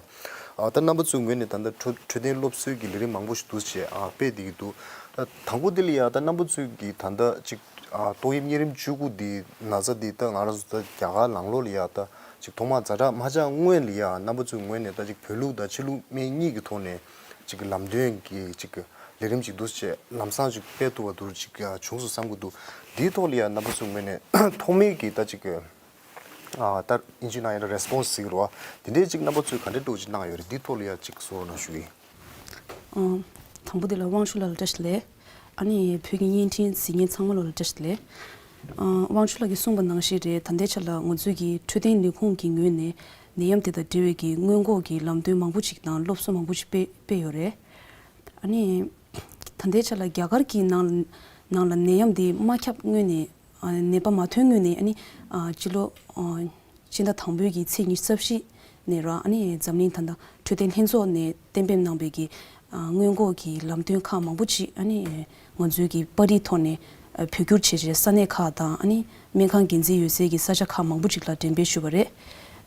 ཨ། ད་རྣམ་པ་ཚོའི་ངོས་ནས་ད་ལྟ་འཕྲོད་འཕྲོད་བསྟེན་སློབ་གསོའི་གི་ལས་རིམ་མང་པོ་ཞིག་འདུག་ཅེས་ཨ་སྤེལ་བསྡད་ཀྱི་འདུག་ད་དང་པོ་འདི་ལ་ཡ་ད་རྣམ་པ་ཚོའི་གི་ད་ལྟ་ཅིག་ཨ་ཏོག་དབྱིབས་གཉན་རིམས་བཅུ་དགུ་འདི་ན་ཚ་འདི་ད་ང་རང་ཚོ་ད་རྒྱ་གར་ནང་ལོགས་ལ་ཡ་ད་ཅིག་ཐོག་མར་ཛ་དྲག་མ་ཆགས་སྔོན་ལ་ཡ་རྣམ་པ་ཚོའི་ངོས་ནས་ད་ཅིག་བོད་ལུགས་དང་ཕྱི་ལུགས་སྨན་གཉིས་ཀྱི་ཐོག་ནས་ཅིག་ལམ་སྟོན་གྱི་ཅིག་ལས་རིམ་ཅིག་འདུག་ཅེས་ལམ་སང་ཅིག་སྤེལ་ཐུབ་པ་འདུག་ཅིག་བྱུང་སོང་བསམ་གྱི་འདུག་འདིའི་ཐོག་ལ་ཡ་རྣམ་པ་ཚོའི་ངོས་ནས་ཐོག་མའི་གི་ད་ཅིག་ཨ་ད་ཨིན་ཇི་ནང་ཡིན་ན་རེ་སི་པོན་སི་ཟེར་གྱི་རེད་བ། དེ་འདྲའི་ཅིག་རྣམ་པ་ཚོས་ག་འདྲའི་འདྲ་བོ་ཅིག་གནང་ཡོད་རེད། འདིའི་ཐོག་ལ་ཡ་ཅིག་གསུང་རོགས་གནང་ཞུ་གི་ཡིན། ཨ། དང་པོ་དེ་ལ་དབང་ཕྱུག་ལགས་ལ་བཀྲ་ཤིས་བདེ་ལེགས། ཨ་ནི་བོད་ཀྱི་བརྙན་འཕྲིན་གཟིགས་མཁན་ཚང་མ་ལོ་ལ་བཀྲ་ཤིས་བདེ་ལེགས། ཨ། དབང་ཕྱུག་ལགས་ཀྱིས་གསུངས་པ་ནང་བཞིན་རེད། ད་ལྟའི་ཆ་ལ་ང་ཚོའི་གི་འཕྲོད་བསྟེན་ལས་ཁུངས་ཀྱི་ངོས་ནས་ནད་ཡམས་དེ་དང་འབྲེལ་བའི་གི་སྔོན་འགོག་གི་ལམ་སྟོན་མང་པོ་ཅིག་དང་སློབ་གསོ་མང་པོ་ཅིག་སྤེལ་སྤེལ་ཡོད་རེད། ཨ་ནི་ད་ལྟའི་ཆ་ལ་རྒྱ་གར་གྱི་ནང་ནང་ལ་ནད་ཡམས་དེ་མ་ཁྱབ་སྔོན་ནས། ཨ། ནད་པ་མ་ཐོན་སྔོན་ནས། ཨ་ནི་ཨ་སྤྱི་ལོ་ཨ་སྤྱི་ཟླ་དང་པོའི་གི་ཚེས་ཉི་ཤུ་རྩ་བཞི་ནས་ར། ཨ་ནི་འཛམ་གླིང་ད་ལྟ་འཕྲོད་བསྟེན་ལྷན་ཚོགས་ནས་གཏན་འབེབས་གནང་པའི་གི་ཨ་སྔོན་འགོག་གི་ལམ་སྟོན་ཁག་མང་པོ་ཅིག་ཨ་ནི་ང་ཚོའི་གི་པར་རིས་ཐོག་ནས་ཨ་བོད་བསྒྱུར་བྱས་རྗེས་ས་གནས་ཁག་དང་། ཨ་ནི་སྨན་ཁང་འགན་འཛིན་ཡོད་སའི་གི་ས་ཆ་ཁག་མང་པོ་ཅིག་ལ་འགྲེམས་སྤེལ་ཞུས་པ་རེད།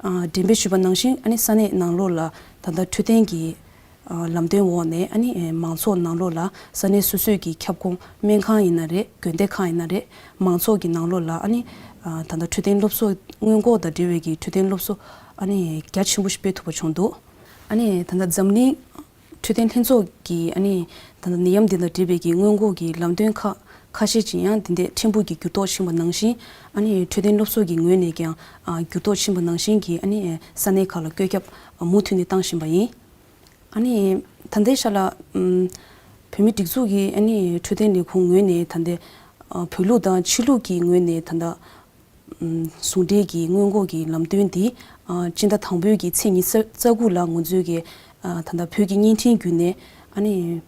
ཨ་འགྲེམས་སྤེལ་ཞུས་པ་ནང་བཞིན། ཨ་ནི་ས་གནས་ནང་ལོགས་ལ་ད་ལྟ་འཕྲོད་བསྟེན་གྱི་ཨ་ལམ་སྟོན་འོག་ནས། ཨ་ནི་ཨ་མང་ཚོགས་ནང་ལོགས་ལ་ས་གནས་སོ་སོའི་གི་ཁྱབ་ཁོངས་སྨན་ཁང་ཡིན་ན་རེད། དགོན་སྡེ་ཁག་ཡིན་ན་རེད། མང་ཚོགས་ཀྱི་ནང་ལོགས་ལ་ཨ་ནི་ཨ་ད་ལྟ་འཕྲོད་བསྟེན་སློབ་གསོ། སྔོན་འགོག་དང་འབྲེལ་བའི་གི་འཕྲོད་བསྟེན་སློབ་གསོ་ཨ་ནི་རྒྱ་ཆེན་པོ་ཞིག་སྤེལ་ཐུབ་པ་བྱུང་འདུག་ཨ་ནི་ད་ལྟ་འཛམ་གླིང་འཕྲོད་བསྟེན་ལྷན་ཚོགས་ཀྱི་ཨ་ནི་ད་ལྟ་ནད་ཡམས་འདི་དང་འབྲེལ་བའི་གི་སྔོན་འགོག་གི་ལམ་སྟོན་ཁག་ཁ་ཤས་ཅིག་ཡང་འདི་འདྲའི་ཕྲན་བུ་གི་འགྱུར་ལྡོག་ཕྱིན་པ་ནང་བཞིན། ཨ་ནི་འཕྲོད་བསྟེན་སློབ་གསོ་གི་ངོས་ནས་ཀྱང་ཨ་འགྱུར་ལྡོག་ཕྱིན་པ་ནང་བཞིན་གྱི་ཨ་ནི་ས་གནས་ཁག་ལ་བཀོད་ཁྱབ་མུ་མཐུད་ནས་བཏང་བཞིན་པ་ཡིན། ཨ་ནི་ད་ལྟའི་ཆ་ལ་ཨམ་བོད་མིའི་སྒྲིག་འཛུགས་ཀྱི་ཨ་ནི་འཕྲོད་བསྟེན་ལས་ཁུངས་ངོས་ནས་ད་ལྟའི་ཨ་བོད་ལུགས་དང་ཕྱི་ལུགས་ཀྱི་ངོས་ནས་ད་ལྟ་ཨམ་ཟུང་འབྲེལ་གྱི་སྔོན་འགོག་གི་ལམ་སྟོན་འདི་ཨ་སྤྱི་ཟླ་དང་པོའི་གི་ཚེས་ཉི་ཤུ་རྩ་དགུ་ལ་ང་ཚོའི་གི་ཨ་ད་ལྟ་བོད་ཀྱི་བརྙན་འཕྲིན་བརྒྱུད་ནས་ཨ་ནི་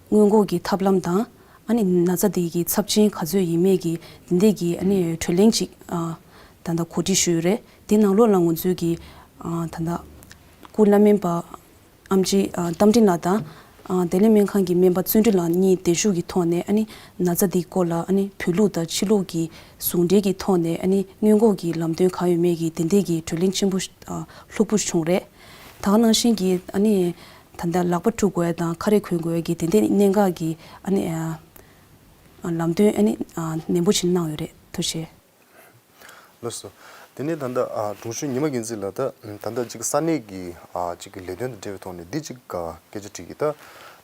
སྔོན་འགོག་གི་ཐབས་ལམ་དང་། ཨ་ནི་ན་ཚ་འདི་གི་ཚབས་ཆེན་ག་ཚོད་ཡིན་མིན་གྱི་འདི་འདྲའི་གི་ཨ་ནི་བགྲོ་གླེང་ཅིག་ཨ་ད་ལྟ་གོ་སྒྲིག་ཞུས་ཡོད་རེད། དེ་ནང་ལོགས་ལ་ང་ཚོའི་གི་ཨ་ད་ལྟ་སྐུ་བླ་སྨན་པ་ཨེམ་ཆི་ཨ་རྟ་མགྲིན་ལགས་དང་། ཨ་བདེ་ལེགས་སྨན་ཁང་གི་སྨན་པ་བརྩོན་འགྲུས་ལགས་གཉིས་གདན་ཞུ་གི་ཐོག་ནས། ཨ་ནི་ན་ཚ་འདིའི་སྐོར་ལ་ཨ་ནི་བོད་ལུགས་དང་ཕྱི་ལུགས་ཀྱི་ཟུང་འབྲེལ་གྱི་ཐོག་ནས་ཨ་ནི་སྔོན་འགོག་གི་ལམ་སྟོན་གང་ཡོད་མེད་ཀྱི་དེ་འདྲའི་གི་བགྲོ་གླེང་ཆེན་པོ་ཨ་ལྷུག་པོ་བྱུང་རེད། ད་ག་ནང་བཞིན་གྱི་ཨ་ནི་ད་ལྟ་ལག་པ་བཀྲུ་དགོས་དང་ཁ་རས་གོན་དགོས་ཀྱི་དེ་འདྲའི་གནད་འགག་གི་ཨ་ནི་ཨ་ལམ་སྟོན་ཨ་ནི་ཨ་ནན་པོ་ཞིག་གནང་ཡོད་རེད། ཐུགས་རྗེ་ཆེ། ལགས་སོ། དེ་ནས་ད་ལྟ་ཨ་དྲུང་ཆེ་ཉི་མ་རྒྱལ་མཚན་ལགས། ད་ད་ལྟ་ཅིག་ས་གནས་ཀྱི་ཨ་ཅིག་གི་ལས་དོན་དང་འབྲེལ་བའི་ཐོག་ནས་འདི་ཅིག་ག་སྐད་ཆ་དྲིས་ཀྱི། ད་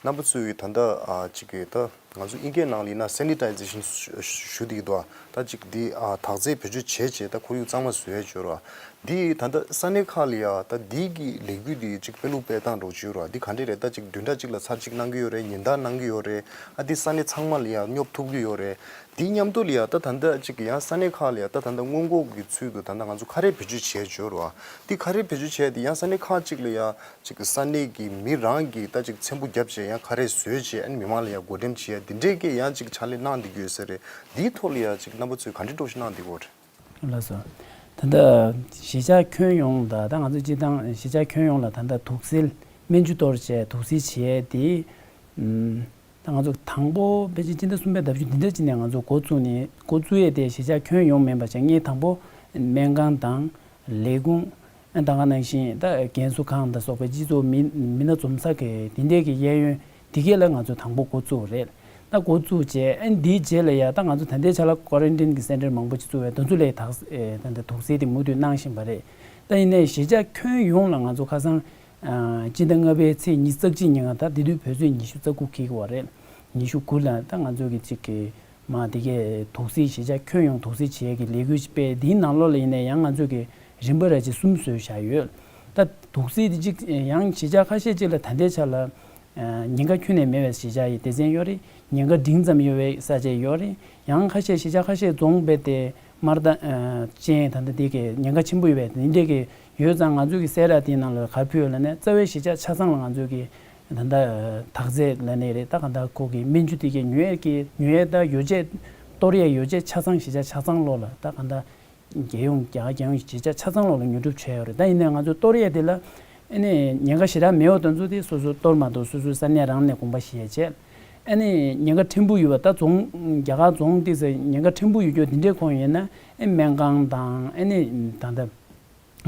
རྣམ་པ་ཚོས་ད་ལྟ་ཨ་ཅིག་གི་ད་ང་ཚོ་དབྱིན་སྐད་ནང་ལ་ཡིན་ན་སེ་ནི་ཊའི་ཛེ་ཤན་ཞུ་བསྡད་ཀྱི་འདུག་ད་ཅིག་འདི་ཨ་དག་རྫས་བེད་སྤྱོད་བྱས་བྱས་ད་ཁོར་ཡུག་གཙང་མ་བཟོ་ཡས་བྱོས་ར། འདི་ད་ལྟ་ས་གནས་ཁག་ལ་ཡ་ད་འདི་གི་ལས་འགུལ་འདི་ཅིག་སྤེལ་ལུགས་སྤེལ་སྟངས་རོགས་བྱོས་ར། འདི་ག་འདྲས་རེད། ད་ཅིག་བདུན་ཕྲག་གཅིག་ལ་ཚར་གཅིག་གནང་གི་ཡོད་རེད། ཉིན་ལྟར་གནང་གི་ཡོད་རེད། ཨ་འདི་ས་གནས་ཚང་མ་ལ་ཡ་སྙོབ་ཐུབ་ཀྱི་ཡོད་རེད། དེའི་མཉམ་དུ་ལ་ཡ་ད་ད་ལྟ་ཅིག་ཡང་ས་གནས་ཁག་ལ་ཡ་ད་ད་ལྟ་སྔོན་འགོག་གི་ཚུལ་དུ་ད་ལྟ་ང་ཚོ་ཁ་རས་བེད་སྤྱོད་བྱས་བྱོས་ར། དེ་ཁ་རས་བེད་སྤྱོད་བྱས་དེ་ཡང་ས་གནས་ཁག་ཅིག་ལ་ཡ་ཅིག་ས་གནས་ཀྱི་མི་རང་གིས་ད་ཅིག་ཚེམ་བུ་བརྒྱབ་བྱས་ཡང་ཁ་རས་བཟོས་བྱས་ཨ་ནི་མི་མང་ལ་ཡ་བགོ་འགྲེམས་བྱས་ཡ་དེ་འདྲས་ཀྱི་ཡང་ཅིག་ཕྱག་ལས་གནང་བསྡད་ཀྱི་ཡོད་ས་རེད། དེའི་ཐོག་ལ་ཡ་ཅིག་རྣམ་པ་ཚོས་ག་འདྲས་སྤྲོ་ཞིག་གནང་བསྡད་ཀྱི་ཡོད་རེད། ལགས་སོ། ད་ལྟ་གཞིས་ཆགས་ཁྱོན་ཡོངས་ལ་ད་ང་ཚོ་སྤྱི་བཏང་གཞིས་ཆགས་ཁྱོན་ཡོངས་ལ་ད་ལྟ་དུག་སེལ་སྨན་ཆུ་གཏོར་བྱས་དུག་སེལ་བྱེད་ཡས་དེ། ཨམ། ད་ང་ཚོ་དང་པོ་ཕལ་ཆེར་སྤྱི་ཟླ་གསུམ་པའི་ཟླ་བཅུ་འདི་འདྲ་ཅིག་ནས་ང་ཚོ་འགོ་བཙུགས་ནས་འགོ་བཙུགས་ཡས་དེ་གཞིས་ཆགས་ཁྱོན་ཡོངས་མིན་པ་བྱས། ངས་དང་པོ་སྨན་ཁང་དང་ལས་ཁུངས། ཨ། ད་ག་ནང་བཞིན་ད་རྒན་གསོ་ཁང་དང་སོགས་པའི་སྤྱི་ཚོགས་མི་མི་སྣ་འཛོམས་ས་གི་དེ་འདྲས་ཀྱི་གཡས་གཡོན་དེ་གས་ལ་ང་ཚོ་དང་པོ་འགོ་བཙུགས་རེད། ད་འགོ་བཙུགས་རྗེས་ཨ་ནི་དེའི་རྗེས་ལ་ཡ་ད་ང་ཚོ་ད་ལྟའི་ཆ་ལ་ཀོ་རན་ཊིན་གྱི་སེན་ཊར་མང་པོ་ཅིག་བཙུགས་པས། དེ་ཚོ་ལ་དག་ས་ཨེ་ད་ལྟ་དུག་སེལ་དེ་མུ་མཐུད་གནང་བཞིན་པ་རེད། ད་ཡིན་ནའི་གཞིས་ཆགས་ཁྱོན་ཡོངས་ལ་ང་ཚོ་ཁ་སང་ཨ་སྤྱི་ཟླ་ལྔ་པའི་ཚེས་ཉི་ཤུ་རྩ་གཅིག་ཉིན་ང་ད་དེ་དུས་བོད་ཚེས་ཉི་ཤུ་རྩ་དགུ་འཁེལ་གྱི་ཡོད་རེད། ཉི་ཤུ་དགུ་ལ་ད་ང་ཚོ་གི་ཅིག་གི་མ་དེ་གའི་དུག་སེལ་གཞིས་ཆགས་ཁྱོན་ཡོངས་དུག་སེལ་བྱེད་ཡས་ཀྱི་ལས་འགུལ་ཅིག་སྤེལ། དེའི་ནང་ལོགས་ལ་ཡིན་ནའི་ཡང་ང་ཚོ་གི་རིམ་པ་ར་ཅིག་གསུམ་བཟོས་བཞག་ཡོད། ད་དུག་སེལ་དེ་གཅིག་ཡང་གཞིས་ཆགས་ཁ་ཤས་ཅིག་ལ་ད་ལྟའི་ཆ་ལ་ཨ་ཉེན་ཁ་ཁྱོན་ནས་མེད་པའི་གཞིས་ཆགས་ཡི་སྡེ་ཚན་ཡོད་རེད། ཉེན་ཁ་འབྲིང་ཙམ་ཡོད་པའི་ས་ཆ་ཡོད་རེད། ཡང་ཁ་ཤས་གཞིས་ཆགས་ཁ་ཤས་རྫོང་རྦད་དེ་དམར་མདའ་ཨ་ཅན་ད་ལྟ་དེ་གའི་ཉེན་ཁ་ཆེན་པོ་ཡོད་པའི་དེ་འདྲས་ཀྱི་ཡོད་ཙང་། ང་ཚོ་གི་གསལ་བསྒྲགས་དེའི་ནང་ལ་ག་རེ་ཕུལ་ཡོད་ལབ་ན། རྩ་བའི་གཞིས་ཆགས་ཆ་ཚང་ལ་ང་ཚོ་གི་ད་ལྟ་དག་རྫས་ལབ་ནའི་རེད། ད་ག་ད་ཁོ་གི་སྨན་ཆུ་དེ་གའི་ཉོ་ཡས་ཀྱི་ཉོ་ཡས་ད་ཡོ་བྱད་གཏོར་ཡས་ཡོ་བྱད་ཆ་ཚང་གཞིས་ཆགས་ཆ་ཚང་ལོགས་ལ་ད་ག་ད་རྒྱལ་ཡོངས་རྒྱ་གར་རྒྱལ་ཡོངས་ཀྱི་གཞིས་ཆགས་ཆ་ཚང་ལོགས་ལ་ཉོ་སྒྲུབ་བྱས་ཡོད་རེད། ད་ཡིན་ནའི་ང་ཚོ་གཏོར་ཡས་དེ་ལ་ཨ་ནི་ཉེན་ཁ་ཞེ་དྲག་མེད་པ་དེ་ཚོ་དེ་སོ་སོ་གཏོར་མ་གཏོགས་སོ་སོའི་ས་གནས་རང་ནས་གོམ་པ་བཞེས་བྱས། ཨ་ནི་ཉེན་ཁ་ཕྲན་བུ་ཡོད་པ་ད་རྫོང་རྒྱ་གར་རྫོང་དེ་ཚོ་ཉེན་ཁ་ཕྲན་བུ་ཡོད་རྒྱུ་དེ་འདྲའི་ཁོངས་ཡིན་ན་ཨ་སྨན་ཁང་དང་ཨ་ནི་ད་ལྟ་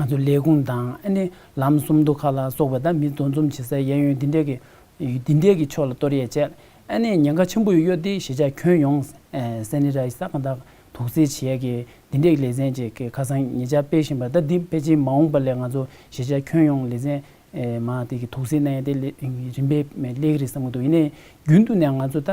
ང་ཚོ་ལས་ཁུངས་དང་ཨ་ནི་ལམ་སུམ་མདོ་ཁག་ལ་སོགས་པ་ད་མི་འདུ་འཛོམས་བྱེད་སའི་གཡས་གཡོན་དེ་འདྲས་ཀྱི་དེ་འདྲས་ཀྱི་ཕྱོགས་ལ་གཏོར་ཡས་བྱས། ཨ་ནི་ཉེན་ཁ་ཆེན་པོ་ཡོད་ཡོད་དེ་གཞིས་ཆགས་ཁྱོན་ཡོངས་ཨེ་སེ་ནི་ཊའི་ཛར་ད་ག་ད་དུག་སེལ་བྱེད་ཡས་ཀྱི་དེ་འདྲས་ཀྱི་ལེ་ཚན་ཅིག་གི་ཁ་སང་ཉེ་ཆར་སྤེལ་བཞིན་པ། ད་འདི་ཕལ་ཆེར་མ་འོངས་པ་ལ་ང་ཚོ་གཞིས་ཆགས་ཁྱོན་ཡོངས་ལེ་ཚན་ཨེ་མ་དེ་གི་དུག་སེལ་གནང་ཡས་དེ་ལེ་རིམ་པས་སླེབས་ཀྱི་རེད་བསམ་གྱི་འདུག་ཡིན་ནའི་རྒྱུན་དུ་ནས་ང་ཚོ་ད་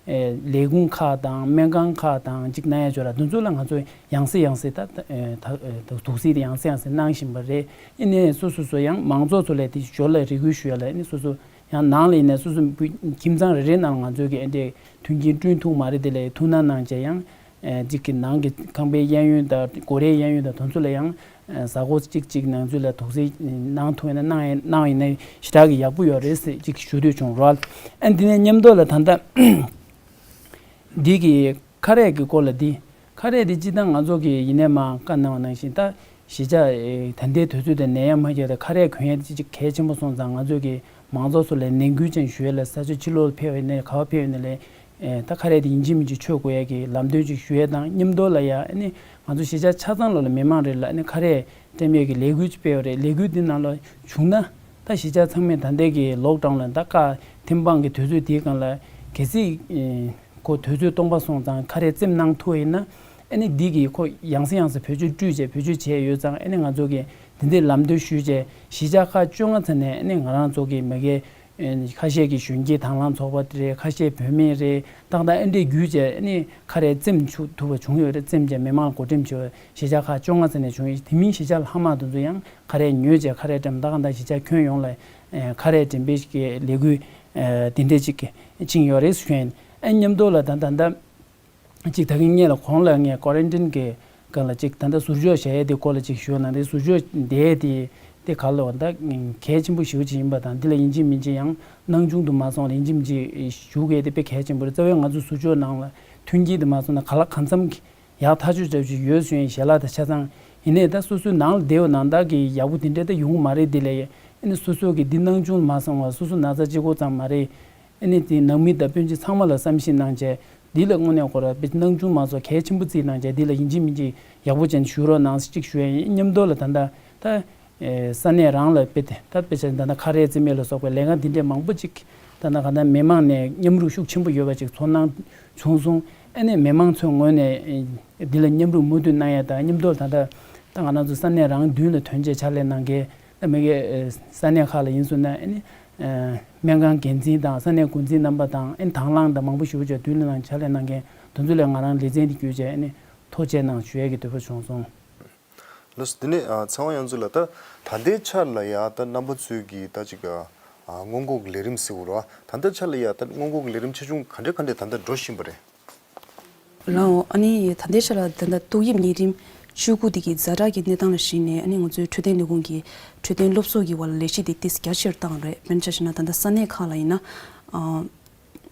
ཨེ་ལས་ཁུངས་ཁག་དང་སྨན་ཁང་ཁག་དང་ཅིག་གནང་ཡས་ཅིག་ཡོད་ར། དེ་ཚོ་ལ་ང་ཚོ་ཡང་སེ་ཡང་སེ་ད་ད་ཨེ་ད་ཨེ་ད་དུག་སེལ་དེ་ཡང་སེ་ཡང་སེ་གནང་བཞིན་པ་རེད། ཡིན་ནའི་སོ་སོ་སོ་ཡང་མང་ཚོགས་ཚོ་ལ་དེ་ཞོར་ལ་རེ་སྐུལ་ཞུ་ཡ་ལ་ཡིན་ནའི་སོ་སོ་ཡང་ནང་ལ་ཡིན་ནའི་སོ་སོ་ཁྱིམ་ཚང་རེ་རེའི་ནང་ལ་ང་ཚོས་ཀྱི་ཨེ་འདྲས་མཐུན་རྐྱེན་བསྐྲུན་ཐུབ་མ་རེད། དེ་ལ་ཐུགས་སྣང་གནང་བྱས་ཡང་ཨེ་གཅིག་གི་ནང་གི་ཁང་པའི་གཡས་གཡོན་དང་སྒོ་རའི་གཡས་གཡོན་དང་དེ་ཚོ་ལ་ཡང་ཨེ་གཟའ་འཁོར་གཅིག་གཅིག་ནང་ཚུད་ལ་དུག་སེལ་གནང་ཐུབ་ཡིན་ན་གནང་ཡིན་གནང་ཡིན་ན་ཞེ་དྲག་གི་ཡག་པོ་ཡོད་རེད་ཟེར་གཅིག་ཞུ་འདོད་བྱུང་རོགས། ཨ་འདི་ནས་མཉམ་དུ་ལ་ད་ལྟ་འདི་གི་ཁ་རས་ཀྱི་སྐོར་ལ་འདི། ཁ་རས་འདི་སྤྱིར་བཏང་ང་ཚོ་གི་ཡིན་ནའི་མ་བཀའ་གནང་བ་ནང་བཞིན་ད་གཞིས་ཆགས་ཨེ་ད་ལྟའི་དུས་ཚོད་དེ་ནད་ཡམས་མ་ཁྱབ་དེ་ཁ་རས་གོན་ཡས་དེ་ཅིག་གལ་ཆེན་པོ་སོང་ཙང་། ང་ཚོ་གི་མང་ཚོགས་ཚོ་ལ་ནན་སྐུལ་ཅན་ཞུ་ཡས་ལ་ས་ཆ་ཕྱི་ལོགས་ཕེབས་པ་ཡིན་ནའི་ག་པར་ཕེབས་པ་ཡིན་ནའི་ལས་ཨེ་ད་ཁ་རས་དེ་ཡིན་གཅིག་མིན་གཅིག་མཆོད་དགོས་ཡས་ཀྱི་ལམ་སྟོན་ཅིག་ཞུ་ཡས་དང་མཉམ་དུ་ལ་ཡ་ཨ་ནི་ང་ཚོ་གཞིས་ཆགས་ཆ་ཚང་ལོགས་ལ་མི་མང་རེ་ལ་ཨ་ནི་ཁ་རས་སྤྲད་ཡས་ཀྱི་ལས་འགུལ་ཅིག་སྤེལ་བ་རེད། ལས་འགུལ་འདི་ནང་ལ་བྱུང་ན་ད་གཞིས་ཆགས་ཚང་མས་ད་ལྟའི་གི་ལོག་ཌའུན་ལ་ད་བཀག་ཐེམ་སྤང་གི་དུས་ཚོད་དེའི་སྒང་ལ་གལ་སྲིད་ཨེ་ཁོ་དུས་ཚོད་སྟོང་པ་སོང་ཙང་ཁ་རས་བཙེམ་གནང་ཐུབ་པ་ཡིན་ན་ཨ་ནི་འདི་གི་ཁོ་ཡང་སེ་ཡང་སེ་བེད་སྤྱོད་སྤྲོད་བྱས་བེད་སྤྱོད་བྱས་ཡོད་ཙང་། ཨ་ནི་ང་ཚོ་གི་འདི་འདྲའི་ལམ་སྟོན་ཞུས་བྱས་གཞིས་ཆགས་ཁག་བཅོ་ལྔ་ཚང་ནས་ཨ་ནི་ང་རང་ཚོ་གི་མ་གི་ཨེ་ཁ་ཤས་ཀྱི་གཞོན་སྐྱེས་དྭང་བླངས་ཚོགས་པ་དེ་རེད། ཁ་ཤས་བུད་མེད་རེད། ཏག་ཏག་ཨེ་འདྲས་བརྒྱུད་བྱས་ཨ་ནི་ཁ་རས་བཙེམ་ཆུ་ཐུབ་པ་བྱུང་ཡོད་རེད། བཙེམ་བྱས་མི་མང་བགོ་འགྲེམས་བྱས་པ་གཞིས་ཆགས་ཁག་བཅོ་ལྔ་ཚང་ནས་བྱུང་ཡོད། དེ་མིན་གཞིས་ཆགས་ལྷག་མ་དེ་ཚོ་ཡང་ཁ་རས་ཉོས་བྱས་ཁ་རས་བཀྲམ། ད་གང་ལྟར་གཞིས་ཆགས་ཁྱོན་ཡོངས་ལ་ཨེ་ཁ་རས་འགྲེམས་སྤེལ་གྱི་ལས་འགུལ་ཨེ་དེ་འདྲས་ཅིག་ཕྱིན་ཡོད་རེད་ཞུ་ཡིན། ཨེ་མཉམ་དུ་ལ་ད་ད་ད་ཅིག་ད་གིན་སྔོན་ལ་གོང་ལ་ངས་ཀོ་རན་ཊིན་གྱི་སྒང་ལ་ཅིག་ད་ལྟ་ཟུར་འཇོག་བྱ་ཡས་དེ་སྐོར་ལ་ཅིག་ཞུ་ན། དེ་ཟུར་འཇོག་དེ་དེ་ག་ལ་ད་གལ་ཆེན་པོ་ཞེ་པོ་ཅིག་ཡིན་པ་དང་། འདི་ལ་ཡིན་གཅིག་མིན་གཅིག་ཡང་སྣང་ཆུང་དུ་མ་སོང་ལ་ཡིན་གཅིག་མིན་གཅིག་ཞུ་དགོས་དེ་དཔེ་གལ་ཆེན་པོ་རེད། རྩ་བའི་ང་ཚོ་ཟུར་འཇོག་ནང་ལ་མཐུན་རྐྱེན་དུ་མ་སོང་ན་ག་ལ་གང་འཚམ་གྱི་ཡག་ཐག་ཆོད་ཆོད་ཅིག་ཡོད་ཞུ་ཡིན། ཞལ་ལག་དང་ཆ་ཚང་ཡིན་ནའི་ད་སོ་སོའི་ནང་ལ་བསྡད་པ་ནང་བདག་གི་ཡག་པོ་དེ་འདྲ་ད་ཡོང་གི་མ་རེད། དེ་ལས་ཨ་ནི་སོ་སོ་གི་འདི་སྣང་ཆུང་མ་སོང་བ་སོ་སོ་ན་ཚ་གཅིག་པོ་ཙམ་མ་རེད། ཨ་ནི་དེ་ནང་མི་དང་སྤུན་མཆེད་ཚང་མ་ལ་བསམ་ཤེས་གནང་བྱས་འདི་ལ་དངོས་གནས་ཁོ་ར་དཔེ་སྣང་ཆུང་མ་སོང་གལ་ཆེན་པོ་བརྩིས་གནང་བྱས་འདི་ལ་ཡིན་གཅིག་མིན་གཅིག་ཡག་པོ་ཅན་ཞུ་རོགས་གནང་ཟེར་གཅིག་ཞུ་ཡ་ཡིན། མཉམ་དུ་ལ་ད་ལྟ་ད། ཨེ་ས་གནས་རང་ལ་དཔེ་དེ་ད་དཔེ་ཆ་ད་ལྟ་ཁ་རས་བཙེམ་ཡས་ལ་སོགས་པའི་ལས་ཀ་འདི་འདྲས་མང་པོ་ཅིག་ད་ལྟ་ག་ད་མི་མང་ནས་མཉམ་རུབ་ཤུགས་ཆེན་པོ་ཡོད་པ་ཅིག་ཚོར་སྣང་བྱུང་སོང་། ཨ་ནི་མི་མང་ཚོའི་ངོས་ནས་ཨེ་འདི་ལ་མཉམ་རུབ་མུ་མཐུད་གནང་ཡས་དང་མཉམ་དུ་ད་ལྟ་ད་ང་རང་ཚོ་ས་གནས་རང་མདུན་ལ་ཐོན་བྱས་ཕྱག་ལས་གནང་མཁན་ད་མི་གའི་ཨེ་ས་གནས་ཁག་ལ་ཡིན་སོང་ན་ཨ་ནི་ཨེ་སྨན་ཁང་འགན་འཛིན་དང་ས་གནས་འགོ་འཛིན་རྣམ་པ་དང་ཨ་ནི་དང་བླངས་དང་མང་པོ་ཞེ་པོ་ཅིག་མདུན་ལ་ཕྱག་ལས་གནང་མཁན་དེ་ཚོ་ལ་ང་རང་ལེ་ཚན་འདི་བརྒྱུད་བྱས་ཨ་ནི་ཐུགས་རྗེ་གནང་ཞུ་ཡས་ཀྱི་འདོད་པ་བྱུང་སོང་། ལགས་སོ། དེ་ནས་ཨ་ཚེ་དབང་གཡང་འཛོམས་ལགས། ད་ད་ལྟའི་ཆར་ལ་ཡ་ད་རྣམ་པ་ཚོའི་གི་ད་ཅིག་ཨ་སྔོན་འགོག་ལས་རིམ་ཟེར་དགོས་རེད་བ། ད་ལྟའི་ཆར་ལ་ཡ་ད་སྔོན་འགོག་ལས་རིམ་ཆེ་ཆུང་ག་འདྲ་ག་འདྲ་ད་ལྟ་འགྲོ་བཞིན་པ་རེད། ལགས་འོ། ཨ་ནི་ད་ལྟའི་ཆར་ལ་ད་ལྟ་ཏོག་དབྱིབས་ནད་རིམས་བཅུ་དགུ་དེ་གི་ཛ་དྲག་གི་གནས་སྟངས་ལ་གཞིགས་ནས་ཨ་ནི་ང་ཚོའི་འཕྲོད་བསྟེན་ལས་ཁུངས་ཀྱི་འཕྲོད་བསྟེན་སློབ་གསོ་གི་བར་ལ་ལས་གཞི་དེ་ཏོག་ཙམ་རྒྱ་ཆེར་བཏང་རེད། དཔེར་ན་ཆ་བཞག་ན་ད་ལྟ་ས་གནས་ཁག་ལ་ཡིན་ན་ཨ།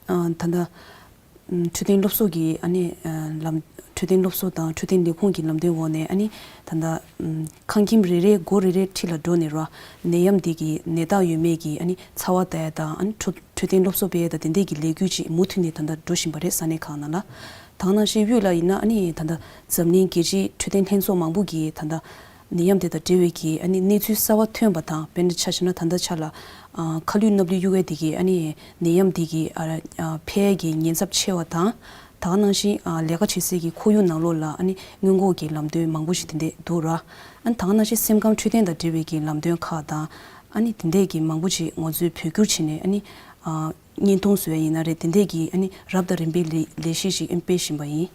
ཨ་ད་ལྟ་ཨམ་འཕྲོད་བསྟེན་སློབ་གསོ་གི་ཨ་ནི་ཨ་ལམ་ འཕྲོད་བསྟེན་སློབ་གསོ་དང་འཕྲོད་བསྟེན་ལས་ཁུངས་ཀྱི་ལམ་སྟོན་འོག་ནས་ཨ་ནི་ད་ལྟ་ཨམ་ཁང་ཁྱིམ་རེ་རེ་སྒོ་རེ་རེ་འཁྲིས་ལ་འགྲོ་ནས་ར་ནད་ཡམས་འདི་གི་ནད་རྟགས་ཡོད་མེད་ཀྱི་ཨ་ནི་ཚ་བ་ལྟ་ཡ་དང་ཨ་ནི་འཕྲོད་འཕྲོད་བསྟེན་སློབ་གསོ་སྤེལ་ཡ་དང་དེ་འདྲས་ཀྱི་ལས་འགུལ་ཅིག་མུ་མཐུད་ནས་ད་ལྟ་འགྲོ་བཞིན་པ་རེད། ས་གནས་ཁག་ནང་ལ། ད་ག་ནང་བཞིན་དབུས་ལ་ཡིན་ན་ཨ་ནི་ད་ལྟ་འཛམ་གླིང་རྒྱལ་སྤྱིའི་འཕྲོད་བསྟེན་ལྷན་ཚོགས་མང་པོ་གིས་ད་ལྟ་ནད་ཡམས་དེ་དང་འབྲེལ་བའི་གི་ཨ་ནི་གནས་ཚུལ་གསར་བ་ཐོན་པ་དང་། དཔེར་ན་ཆ་བཞག་ན་ད་ལྟ་ཆ་ལ་ཨ་ཁ་ལུད་སྣབས་ལུད་གཡུག་ཡས་དེ་གི་ཨ་ནི་ནད་ཡམས་དེ་གི་ཨ་ཨ་འཕེལ་ཡས་ཀྱི་ཉེན་ཚབས་ཆེ་བ་དང་། ད་ག་ནང་བཞིན་ཨ་ལས་ཀ་བྱེད་སའི་གི་ཁོར་ཡུག་ནང་ལོགས་ལ་ཨ་ནི་སྔོན་འགོག་གི་ལམ་སྟོན་མང་པོ་ཞིག་དེ་འདྲས་འདུག་ར། ཨ་ནི་ད་ག་ནང་བཞིན་སེམས་ཁམས་འཕྲོད་བསྟེན་དང་འབྲེལ་བའི་གི་ལམ་སྟོན་ཁག་དང་། ཨ་ནི་དེ་འདྲས་ཀྱི་མང་པོ་ཞིག་ང་ཚོས་བོད་བསྒྱུར་བྱས་ནས་ཨ་ནི་ཨ་བརྙན་ཐུང་བཟོ་ཡ་ཡིན་ན་རེད། དེ་འདྲས་ཀྱི་ཨ་ནི་རབ་དང་རིམ་པའི་ལས་ལས་གཞི་ཞིག་ཨ་ནི་སྤེལ་བཞིན་པ་ཡིན།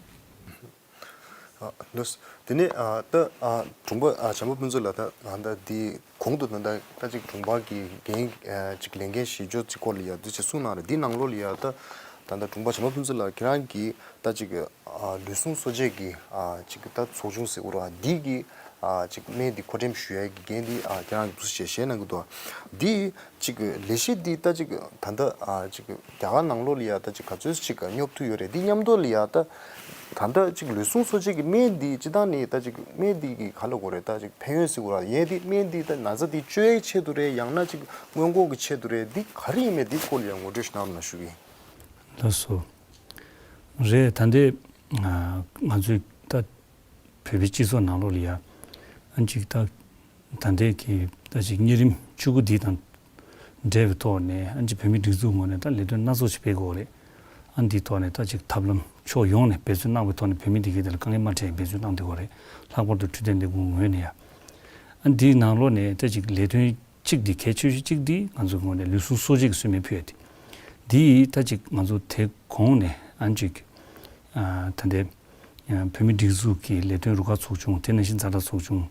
ཨ་འདུག་དེ་ནས་ཨ་ད་ཨ་དྲུང་པ་ཨ་བྱམས་པ་ཕུན་ཚོགས་ལགས། ད་ཨ་ད་འདི་གོང་དུ་ད་ད་ད་ཅིག་དྲུང་པ་གི་འགན་ཨ་ཅིག་ལས་འགན་བཞེས་ཕྱོགས་ཅིག་སྐོར་ལ་ཡ་འདུག་ཅེས་གསུངས་གནང་རེད། འདི་ནང་ལོགས་ལ་ཡ་ད་ད་ད་དྲུང་པ་བྱམས་པ་ཕུན་ཚོགས་ལགས་ཁྱེད་རང་གིས་ད་ཅིག་ཨ་ལུས་ཟུངས་གསོ་དཔྱད་ཀྱི་ཨ་ཅིག་ད་ཚོགས་ཆུང་ཟེར་དགོས་རེད་བ། འདི་གི་ཨ་ཅིག་སྨན་འདི་མཁོ་འགྲེམས་ཞུ་ཡ་གི་འགན་འདི་ཨ་ཁྱེད་རང་གིས་འདུག་ཅེས་བཞེས་གནང་གི་འདུག་འདི་ཅིག་ལས་གཞི་འདི་ད་ཅིག་ད་ལྟ་ཨ་ཅིག་རྒྱ་གར་ནང་ལོགས་ལ་ཡ་ད་ཅིག་ག་ཚོད་ཅིག་སྙོབ་ཐུབ་ཡོད་རེད། འདི་མཉམ་དུ་ལ་ཡ་ད་ད་ལྟ་ཅིག་ལུས་ཟུངས་གསོ་དཔྱད་ཀྱི་སྨན་འདི་སྤྱིར་བཏང་ནས་ད་ཅིག་སྨན་འདི་གི་ག་ལ་གོ་རེད། ད་ཅིག་ཕན་ཡོན་ཟེར་དགོས་ར། ཡས་འདི་སྨན་འདི་ད་ན་ཚ་འདི་བཅོས་ཡའི་ཆེད་དུ་རེད། ཡང་ན་ཅིག་སྔོན་འགོག་གི་ཆེད་དུ་རེད། འདི་ག་རེ་ཡིན་མེད་འདི་སྐོར་ལ་ཡང་ངོ་སྤྲོད་ཞིག་གནང་རོགས་གནང་ཞུ་གི་ཡིན། ལགས་སོ། རེད། ད་ལྟའི་ང་ཚོའི་ད་བོད་པའི་སྤྱི་ཚོགས་ནང་ལོགས་ལ་ཡ་ཨ་ཅིག་ད་ད་ལྟའི་གི་ད་ཅིག་གཉན་རིམས་བཅུ་དགུ་འདི་དང་འབྲེལ་བའི་ཐོག་ནས་ཨ་ཅིག་བོད་མི་སྒྲིག་འཛུགས་ངོས་ནས་ད་ལས་དོན་སྣ་ཚོགས་ཤིག་སྤེལ་དགོས་རེད། ཨ་འདིའི་ཐོག་ནས་ད་ཅིག་ཐབས་ལམ་ཕྱོགས་ཡོངས་ནས་འབད་བརྩོན་གནང་བའི་ཐོག་ནས་བོད་མི་འདི་གའི་དེ་ལ་དཀའ་ངལ་མ་འཕྲད་འབད་བརྩོན་གནང་བསྡད་ཡོད་རེད། ལྷག་པར་དུ་འཕྲོད་བསྟེན་ལས་ཁུངས་ངོས་ནས་ཡ། ཨ་འདིའི་ནང་ལོགས་ནས་ད་ཅིག་ལས་དོན་གཅིག་འདི་གལ་ཆེ་ཤོས་གཅིག་འདི་ང་ཚོའི་ངོས་ནས་ལུས་ཟུངས་གསོ་དཔྱད་ཀྱི་གསོལ་སྨན་ཕུལ་ཡ་དེ། འདི་ཡིས་ད་ཅིག་ང་ཚོ་དེ་གོང་ནས་ཨ་ཅིག་ཨ་ད་ལྟའི་ཨ་བོད་མི་སྒྲིག་འཛུགས་ཀྱི་ལས་དོན་རུ་ཁག་ཚོགས་ཆུང་། དེ་ནང་བཞིན་ཛ་དྲག་ཚོགས་ཆུང་།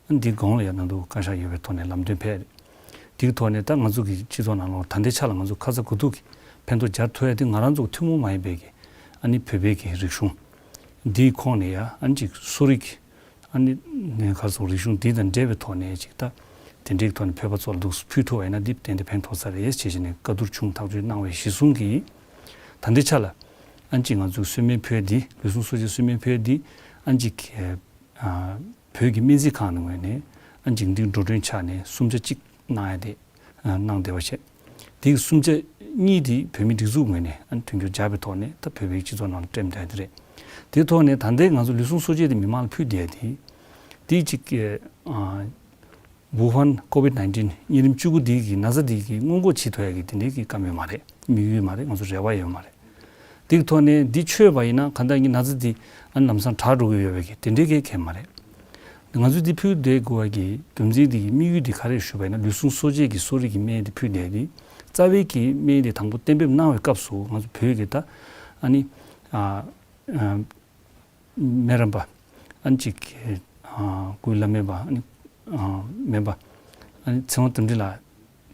ཨ་འདི་གོང་ལ་ཡང་ནང་དུ་བཀའ་ཤག་ཡོད་པའི་ཐོག་ནས་ལམ་སྟོན་ཕེབས། འདིའི་ཐོག་ནས་ད་ང་ཚོ་གི་སྤྱི་ཚོགས་ནང་ལོགས་ད་ལྟའི་ཆ་ལ་ང་ཚོ་ཁ་ཚ་དགོས་གཏུགས་ཀྱི་ཕན་ཐོགས་སྦྱར་ཐུབ་ཡ་དེ་ང་རང་ཚོ་ཐུན་མོང་མ་ཡིན་པའི་གི་ཨ་ནི་བོད་པའི་གི་རིག་གཞུང་འདིའི་ཁོངས་ནས་ཡ་ཨ་ནི་ཅིག་གསོ་རིག་ཨ་ནི་ནས་ག་སོགས་རིག་གཞུང་འདི་དང་འབྲེལ་བའི་ཐོག་ནས་ཅིག་ད་དེ་འདྲའི་ཐོག་ནས་བོད་པ་ཚོ་ལ་འདུག་ཕུལ་ཐུབ་པ་ཡིན་ན་འདི་ཏན་ཏན་ཕན་ཐོགས་ས་རེད་ཞེས་བྱས་ནས་བཀའ་བསྡུར་ཆུང་ཐག་གཅོད་གནང་བའི་གཞི་བཟུང་གིས་ད་ལྟའི་ཆ་ལ་ཨ་ནི་ཅིག་ང་ཚོའི་གསོལ་སྨན་ཕུལ་ཡ་འདི་ལུས་ཟུངས་གསོ་དཔྱད་གསོལ་སྨན་ཕུལ་ཡ་འདི་ཨ་ནི་ཅིག་ཨ་བོད་ཀྱི་སྨན་རྩིས་ཁང་ནས་ངོས་ནས་ཨ་ནི་ཅིག་འདི་འགྲོ་གྲོན་ཆགས་ནས་སུམ་ཆ་གཅིག་གནང་ཡ་དེ་ཨ་གནང་བསྡད་པ་བྱས། དེའི་སུམ་ཆ་གཉིས་དེ་བོད་མི་སྒྲིག་འཛུགས་ངོས་ནས་ཨ་ནི་མཐུན་འགྱུར་སྦྱར་བའི་ཐོག་ནས་ད་བོད་པའི་སྤྱི་ཚོགས་ནང་ལ་སྤྲད་བསྡད་ཡ་དེ་རེད། དེའི་ཐོག་ནས་ད་ལྟའི་ང་ཚོ་ལུས་ཟུངས་གསོ་དཔྱད་དེ་མི་མང་ལ་ཕུལ་བསྡད་ཡ་དེ་དེ་ཅིག་ཨ་ཝུ་ཧན་ཀོ་ཝིད་ནའིན་ཊིན་གཉན་རིམས་བཅུ་དགུ་འདི་གི་ན་ཚ་འདི་གི་སྔོན་འགོག་བྱེད་ཐུབ་ཡ་གི་དེ་འདྲའི་གི་བཀའ་མོལ་མ་རེད། དམིགས་ཡུལ་མ་རེད། ང་ཚོ་རེ་བ་ཡོད་མ་རེད། དེ་གི་ཐོག་ནས་འདི་ཆོད་པ་ཡིན་ན་གང་ལྟར་ངའི་ན་ཚ་འདི་ཨ་ནི་ལམ་སང་དྲག་འགྲོ་གི་ཡོད་པའི་གི་དེ་འདྲའི་གི་གལ་མ་རེད། ང་ཚོས་འདི་ཕུལ་བསྡད་དགོས་པ་གི་རྒྱུ་མཚན་འདི་གི་དམིགས་ཡུལ་འདི་ག་རེ་ཞུས་པ་ཡིན་ན་ལུས་ཟུངས་གསོ་དཔྱད་ཀྱི་གསོ་རིག་གི་སྨན་འདི་ཕུལ་བསྡད་དེ་རྩ་བའི་གི་སྨན་འདི་དང་པོ་གཏན་འབེབས་གནང་བའི་སྐབས་སུ་ང་ཚོ་བོད་ཀྱི་ད་ཨ་ནི་ཨ་ཨ་སྨན་རམས་པ་ཨ་ནི་གཅིག་གི་ཨ་སྐུའི་བླ་སྨན་པ་ཨ་ནི་ཨ་སྨན་པ་ཨ་ནི་ཚེ་དབང་དོན་འགྲུབ་ལགས་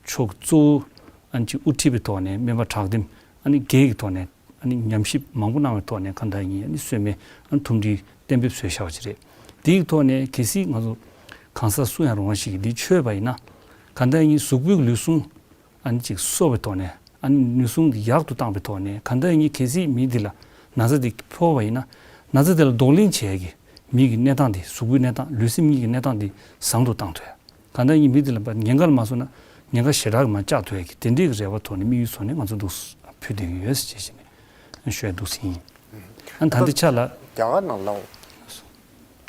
མཆོག་གཙོ་བོ་ཨ་ནི་གཅིག་དབུ་ཁྲིད་པའི་ཐོག་ནས་སྨན་པ་དྲག་འདེམས་ཨ་ནི་སྒེར་གྱི་ཐོག་ནས་ཨ་ནི་ཉམས་ཞིབ་མང་པོ་གནང་བའི་ཐོག་ནས་གང་ལྟར་ཡིན་ཨ་ནི་གསོལ་སྨན་ཨ་ནི་ཐུམ་སྒྲིལ་གཏན་འབེབས་བཟོས་བཞག་པ་ཅིག་རེད། དེའི་ཐོག་ནས་གལ་སྲིད་ང་ཚོ་གང་ཟག་སུ་ཡང་རུང་བ་ཞིག་གིས་འདི་མཆོད་པ་ཡིན་ན་གང་ལྟར་ཡིན་གཟུགས་པོའི་ལུས་ཟུངས་ཨ་ནི་ཅིག་གསོ་བའི་ཐོག་ནས་ཨ་ནི་ལུས་ཟུངས་འདི་ཡག་ཏུ་བཏང་བའི་ཐོག་ནས་གང་ལྟར་ཡིན་གལ་སྲིད་མི་འདི་ལ་ན་ཚ་འདི་ཕོག་པ་ཡིན་ན་ན་ཚ་དེ་ལ་གདོང་ལེན་བྱེད་ཡ་གི་མི་གི་གནས་སྟངས་འདི་གཟུགས་པོའི་གནས་སྟངས་ལུས་སེམས་གཉིས་ཀྱི་གནས་སྟངས་འདི་བཟང་དུ་བཏང་ཐུབ་ཡ། གང་ལྟར་ཡིན་མི་འདི་ལ་ཉེན་ཁ་ལ་མ་སོང་ན་ཉེན་ཁ་ཞེ་དྲག་གི་མ་བཅག་ཐུབ་ཡ་གི་དེ་འདྲའི་གི་རེ་བ་ཐོག་ནས་དམིགས་ཡུལ་བཟུང་ནས་ང་ཚོ་འདུག་ཕུལ་བསྡད་ཀྱི་ཡོད་ཟེར་བྱས་བྱས་ནས་ཞུ་ཡ་འདུག་ཟིན་ཡིན། ཨ་ད་ལྟའི་ཆ་ལ་རྒྱ་གར་ནང་ལའོ་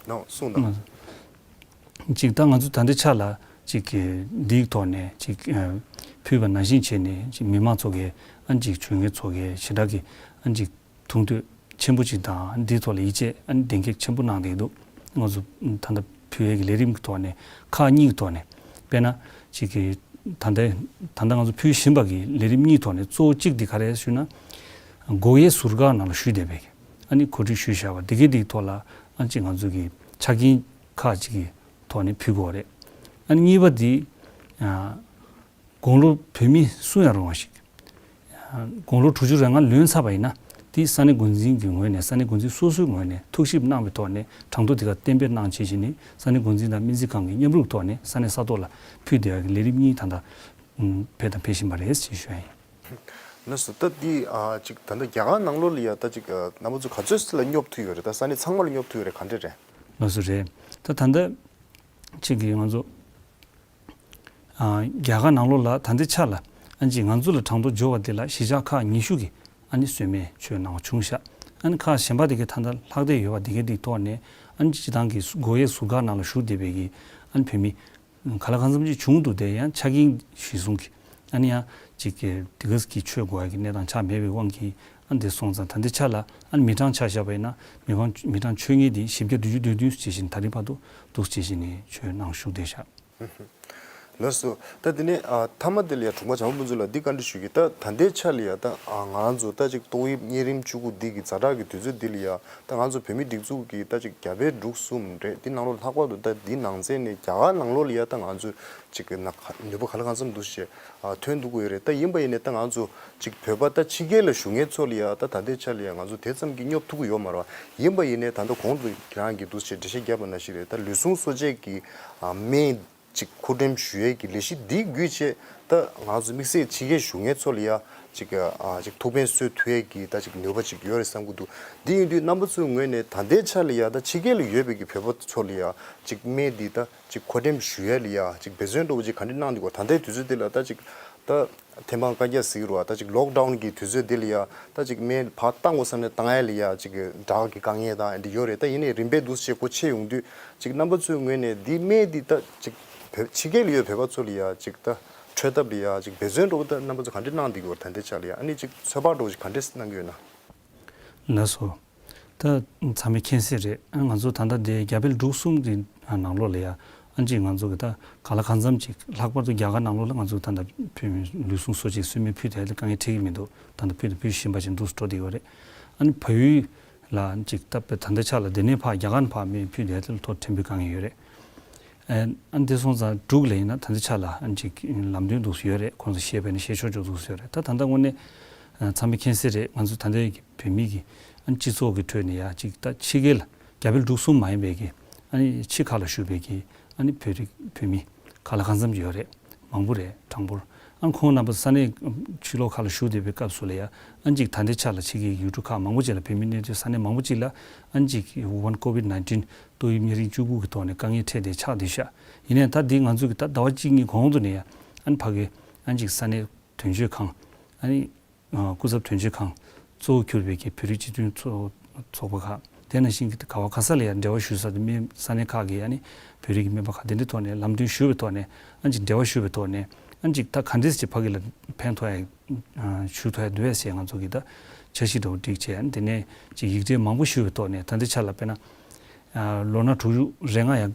ནང་གསུངས་དང་། ཅིག་ད་ང་ཚོ་ད་ལྟའི་ཆ་ལ་ཅིག་གི་འདིའི་ཐོག་ནས་ཅིག་ཨ་ཕུལ་བ་ནང་བཞིན་བྱས་ནས་ཅིག་མི་མང་ཚོ་གིས་ཨ་ཅིག་ཇུས་ངན་ཚོ་གིས་ཞེ་དྲག་གི་ཨ་ཅིག་དུང་དུད་ཆེན་པོ་ཅིག་དང་འདིའི་ཐོག་ལ་ཡིད་ཆེས་ཨ་ནི་གདེང་འཁེལ་ཆེན་པོ་གནང་བསྡད་འདུག་ང་ཚོ་ད་ལྟ་ཕུལ་ཡས་ཀྱི་ལས་རིམ་གྱི་ཐོག་ནས་ཁག་གཉིས་ཀྱི་ཐོག་ནས་དཔེར་ན་ཅིག་གི་ད་ལྟ་ད་ལྟ་ང་ཚོ་ཕུལ་བཞིན་པ་གི་ལས་རིམ་གཉིས་ཐོག་ནས་གཙོ་བོ་གཅིག་འདི་ག་རེ་ཞུས་ན། སྒོ་དབྱེ་ཟུར་བཀག་ནང་ལ་ཞུས་བསྡད་པའི་ཨ་ནི་གོ་སྒྲིག་ཞུས་བཞག་པ་འདི་གའི་འདིའི་ཐོག་ལ་ཨ་ནི་ཅིག་ང་ཚོ་གི་ཆ་རྐྱེན་ཁག་ཅིག་གི་ཐོག་ནས་ཕུལ་དགོས་རེད། ཨ་ནི་གཉིས་པ་འདི་ཨ་དགུང་ལོ་བོད་མི་སུ་ཡང་རུང་བ་ཞིག་དགུང་ལོ་དྲུག་ཅུ་རེ་ལྔ་ལོན་ཚར་བ་ཡིན་ན་དེ་ས་གནས་འགོ་འཛིན་གྱི་ངོས་ནས་ས་གནས་འགོ་འཛིན་སོ་སོའི་ངོས་ནས་ཐུགས་ཞིབ་གནང་བའི་ཐོག་ནས་གྲངས་ཐོ་དེ་ག་གཏན་འབེབས་གནང་བྱས་བྱས་ནས་ས་གནས་འགོ་འཛིན་དང་སྨན་རྩིས་ཁང་གི་མཉམ་རུབ་ཐོག་ནས་ས་གནས་ས་ཐོག་ལ་ཕུལ་བསྡད་ཡག་གི་ལས་རིམ་གཉིས་ད་ལྟ་ཕེབས་དང་ཕེབས་བཞིན་པ་རེད་ཅེས་ཞུ་ཡ་ཡིན། ལགས་སོ། ད་འདི་ཨ་ཅིག་ད་ལྟ་རྒྱ་གར་ནང་ལོགས་ལ་ཡ་ད་ཅིག་ཨ་རྣམ་པ་ཚོ་ག་ཚོད་ཙམ་ལ་སྙོབ་ཐུབ་ཡོད་རེད། ད་ས་གནས་ཚང་མ་ལ་སྙོབ་ཐུབ་ཡོད་རེད། ག་འདྲ་རེད། ལགས་སོ་རེད། ད་ད་ལྟ་ཅིག་གི་ང་ཚོ་ཨ་རྒྱ་གར་ནང་ལོགས་ལ་ད་ལྟའི་ཆ་ལ་ཨ་ཅིག་ང་ཚོ་ལ་གྲངས་ཐོ་འབྱོར་བ་དེ་ལ་གཞིས་ཆགས་ཁག་ཉི་ཤུ་གི་ཨ་ནི་གསོལ་སྨན་མཆོད་གནང་བ་བྱུང་ཤག་ཨ་ནི་ཁག་གཞན་པ་དེ་གའི་ད་ལྟ་ལྷག་བསྡད་ཡོད་པ་དེ་གའི་དེའི་ཐོག་ནས་ཨ་ནི་སྤྱི་བཏང་གི་སྒོ་དབྱེ་ཟུར་བཀག་ནང་ལ་བཞུགས་བསྡད་པའི་གི་ཨ་ནི་བོད་མི་ག་ལ་གང་འཚམ་ཅིག་བྱུང་འདུག་དེ་ཡང་ཆ་རྐྱེན་གཞིར་བཟུང་གི་ཨ་ནི་ཡང་ཅིག་གི་དེ་ག་གི་མཆོད་དགོས་ཡ་གི་གནས་སྟངས་ཆགས་མེད་པའི་དབང་གིས་ཨ་ནི་དེ་སོང་ཙང་ད་ལྟའི་ཆ་ལ་ཨ་ནི་མི་གྲངས་ཆ་བཞག་པ་ཡིན་ན་མི་གྲངས་མི་གྲངས་མཆོད་མཁན་དེ་བཞི་བརྒྱ་བདུན་ཅུ་དོན་བདུན་ཇི་བཞིན་ད་རེས་བར་དུ་འདུག་ཇི་བཞིན་ནས་མཆོད་གནང་བཞུགས་བསྡད་ཤག་ལགས་སོ། ད་དེ་ནས་ཨ་མཐའ་མ་དེ་ལ་ཡ་དྲུང་པ་བྱམས་པ་ཕུན་ཚོགས་ལགས་འདི་བཀའ་འདྲི་ཞུ་གི། ད་ད་ལྟའི་ཆ་ལ་ཡ་ད་ཨ་ང་རང་ཚོ་ད་ཅིག་ཏོག་དབྱིབས་གཉན་རིམས་བཅུ་དགུ་འདི་གི་ཛ་དྲག་གི་དུས་ཚོད་འདི་ལ་ཡ་ད་ང་ཚོ་བོད་མིའི་སྒྲིག་འཛུགས་ཀྱི་ད་ཅིག་རྒྱ་བལ་འབྲུག་གསུམ་རེད། འདི་ནང་ལོགས་ལྷག་པར་དུ་ད་འདི་ནང་ཚན་ནས་རྒྱ་གར་ནང་ལོགས་ལ་ཡ་ད་ང་ཚོས་ཅིག་གི་ན་ཁ་ནུས་པ་ག་ལ་གང་འཚམ་འདུག་ཞེས་ཨ་ཐོན་འདུག་གི་ཡོད་རེད། ད་ཡིན་པ་ཡིན་ནའི་ད་ང་ཚོ་ཅིག་བོད་པ་ད་ཕྱི་རྒྱལ་ལ་བཞུགས་མཁན་ཚོ་ལ་ཡ་ད་ད་ལྟའི་ཆ་ལ་ཡ་ང་ཚོ་དེ་ཙམ་གྱི་སྙོབ་ཐུབ་ཀྱི་ཡོད་མ་རེད་བ། ཡིན་པ་ཡིན་ནའི་ད་ལྟ་གོང་དུ་ཁྱེད་རང་གིས་འདུག་ཞེས་འགྲེལ་བཤད་བརྒྱབ་པ་ནང་བཞིན་རེད། ད་ལུས་ཟུངས་གསོ་དཔྱད་ཀྱི་ཨ་སྨན་ཅིག་མཁོ་འགྲེམས་ཞུ་ཡས་ཀྱི་ལས་གཞི་འདི་བརྒྱུད་བྱས་ད་ང་ཚོ་དམིགས་བསལ་ཕྱི་རྒྱལ་བཞུགས་མཁན་ཚོ་ལ་ཡ་ཅིག་ཨ་ཅིག་ཐུགས་ཕན་གསོས་ཐུབ་ཡས་ཀྱི་ད་ཅིག་ནུས་པ་ཅིག་ཡོད་རེད་བསམ་གྱི་འདུག་འདི་ཡིན་དུས་རྣམ་པ་ཚོའི་ངོས་ནས་ད་ལྟའི་ཆ་ལ་ཡ་ད་ཕྱི་རྒྱལ་ལ་ཡོད་པའི་གི་བོད་པ་ཚོ་ལ་ཡ་ཅིག་སྨན་འདི་ད་ཅིག་མཁོ་འགྲེམས་ཞུ་ཡས་ལ་ཡ་ཅིག་འབད་བརྩོན་འདྲ་བོ་ཅིག་ག་འདྲ་གནང་འདུག་ག་ད་ལྟའི་དུས་ཚོད་འདི་ལ་ད་ཅིག་ད་ཐེམ་སྤང་བཀའ་རྒྱ་ཟེར་གྱི་རེད་བ། ད་ཅིག་ལོག་ཌའུན་གྱི་དུས་ཚོད་འདི་ལ་ཡ་ད་ཅིག་སྨན་ཕར་བཏང་དགོས་བསམ་ནས་བཏང་ཡས་ལ་ཡ་ཅིག་སྦྲགས་ཀྱི་དཀའ་ངལ་དང་འདི་ཡོད་རེད། ད་ཡིན་ནའི་རིམ་པས་འདུག་སེ་སྒོ་ཕྱེ་ཡོང་དུས་ཅིག་རྣམ་པ་ཚོའི་ངོས་ནས་འདི་སྨན་འདི་ད་ཅིག་བོད་ཕྱི་རྒྱལ་ལ་ཡོད་བོད་པ་ཚོ་ལ་ཡ་ཅིག་ད་འཕྲོད་ཐབས་ལ་ཡ་ཅིག་འབད་བརྩོན་འདྲ་བོ་ད་རྣམ་པ་ཚོ་ག་འདྲ་གནང་འདི་གི་བར་ད་ལྟའི་ཆ་ལ་ཡ་ཨ་ནི་ཅིག་ཚོད་དཔག་འདྲ་བོ་ཅིག་ག་འདྲ་གནང་གི་ཡོད་ན། ལགས་སོ། ད་ཚང་མས་མཁྱེན་གསལ་རེད། ཨ་ང་ཚོ་ད་ལྟ་དེ་རྒྱ་བལ་འབྲུག་གསུམ་གྱི་ནང་ལོགས་ལ་ཡ་ཨ་ཅིག་ང་ཚོ་གི་ད་ག་ལ་གང་འཚམ་ཅིག་ལྷག་པར་དུ་རྒྱ་གར་ནང་ལོགས་ལ་ང་ཚོ་ད་ལྟ་བོད་མི་ལུས་ཟུངས་གསོ་བྱེད་གསོལ་སྨན་ཕུལ་བསྡད་ཡ་དེ་དཀའ་ངལ་འཕྲད་ཀྱི་མི་འདུག་ད་ལྟ་ཕུལ་དང་ཕུལ་བཞིན་པ་ཅིག་འདུག་སེ་འགྲོ་བསྡད་ཡོད་རེད། ཨ་ནི་བལ་ཡུལ་ལ་ཅིག་ད་བལ་ད་ལྟའི་ཆ་ལ་དེ་ནས་ཕར་རྒྱ་གར་ནས་ཕར་སྨན་ཕུལ་བསྡད་ཡ་དེ་ལ་ཐོག་ཕྲན་བུ་དཀའ་ངལ་ཡོད་རེད། ཨ་ཨ་ནི་དེ་སོང་ཙང་འབྲུག་ལ་ཡིན་ན་ད་ལྟའི་ཆ་ལ་ཨ་ཅིག་ལམ་སྟོན་འདུག་སེ་ཡོད་རེད། ཁོང་ཚོ་བཤད་པ་ཡིན་ན་བཤད་ཆོག་ཆོག་འདུག་སེ་ཡོད་རེད། ད་ད་ལྟ་དངོས་གནས་ཨ་ཚང་མས་མཁྱེན་གསལ་རེད། ང་ཚོ་ད་ལྟའི་བོད་མི་གི་ཨ་སྤྱི་ཚོགས་ཀྱི་ཁྲོད་ནས་ཡ་ཅིག་ད་ཕྱི་རྒྱལ་ལ་རྒྱ་བལ་འབྲུག་གསུམ་མ་ཡིན་པའི་གི་ཨ་ནི་ཕྱི་ཁ་ལ་བཞུགས་པའི་གི་ཨ་ནི་བོད་རིགས་བོད་མི་ག་ལ་གང་འཚམ་ཅིག་ཡོད་རེད། མང་པོ་རེད། གྲངས་འབོར། ཨ་ཁོང་རྣམ་པ་ས་གནས་ཕྱི་ལོགས་ཁག་ལ་བཞུགས་བསྡད་པའི་སྐབས་སུ་ལ་ཡ་ཨ་ཅིག་ད་ལྟའི་ཆ་ལ་ཕྱི་རྒྱལ་ཡུལ་གྲུ་ཁག་མང་པོ་ཅིག་ལ་བོད་མི་གནས་སྡོད་ས་གནས་མང་པོ་ཅིག་ལ་ཨ་ཅིག་ཝུ་ཧན་ཀོ་ཝིད་ནའིན་ཊིན་ཏོག་དབྱིབས་གཉན་རིམས་བཅུ་དགུ་གི་ཐོག་ནས་དཀའ་ངལ་འཕྲད་བསྡད་ཆགས་བསྡད་ཤག་ཡིན་ནའི་ད་འདི་ང་ཚོ་གི་ད་ཟླ་བ་གཅིག་གཉིས་གོང་དུ་ནས་ཡ་ཨ་ནི་ཕ་གི་ཨ་ཅིག་ས་གནས་དོན་གཅོད་ཁང་ཨ་ནི་སྐུ་ཚབ་དོན་གཅོད་ཁང་གཙོ་བོ་གྱུར་པའི་གི་བོད་རིགས་སྤྱི་མཐུན་ཚོགས་ཚོགས་པ་ཁག་དེ་ནང་བཞིན་གྱི་ག་བ་ག་ས་ལ་ཡང་འབྲེལ་བ་ཞུ་ས་དེ་སྨན་ས་གནས་ཁག་གི་ཨ་ནི་བོད་རིགས་ཀྱི་སྨན་པ་ཁག་དེ་འདྲའི་ཐོག་ནས་ལམ་སྟོན་ཞུ་བའི་ཐོག་ནས་ཨ་ཅིག་འབྲེལ་བ་ཞུ་བའི་ཐོག་ནས་ཨ་ཅིག་ད་ག་འདྲས་ཅིག་ཕ་གི་ལ་ཕན་ཐོགས་ཡ་ཞུ་ཐུབ་ཡ་འདུག་ཡ་ཞེས་ང་ཚོ་གི་ད་འཆར་གཞི་འདྲ་བོ་བསྒྲིགས་བྱས་ཨ་ནི་དེ་ནས་ཅིག་ཡིག་ཕྲེང་མང་པོ་ཞུ་བའི་ཐོག་ནས་ད་ལྟའི་ཆ་ལ་དཔེར་ན་ལོ་ན་དྲུག་ཅུ་རེ་ལྔ་ཡ།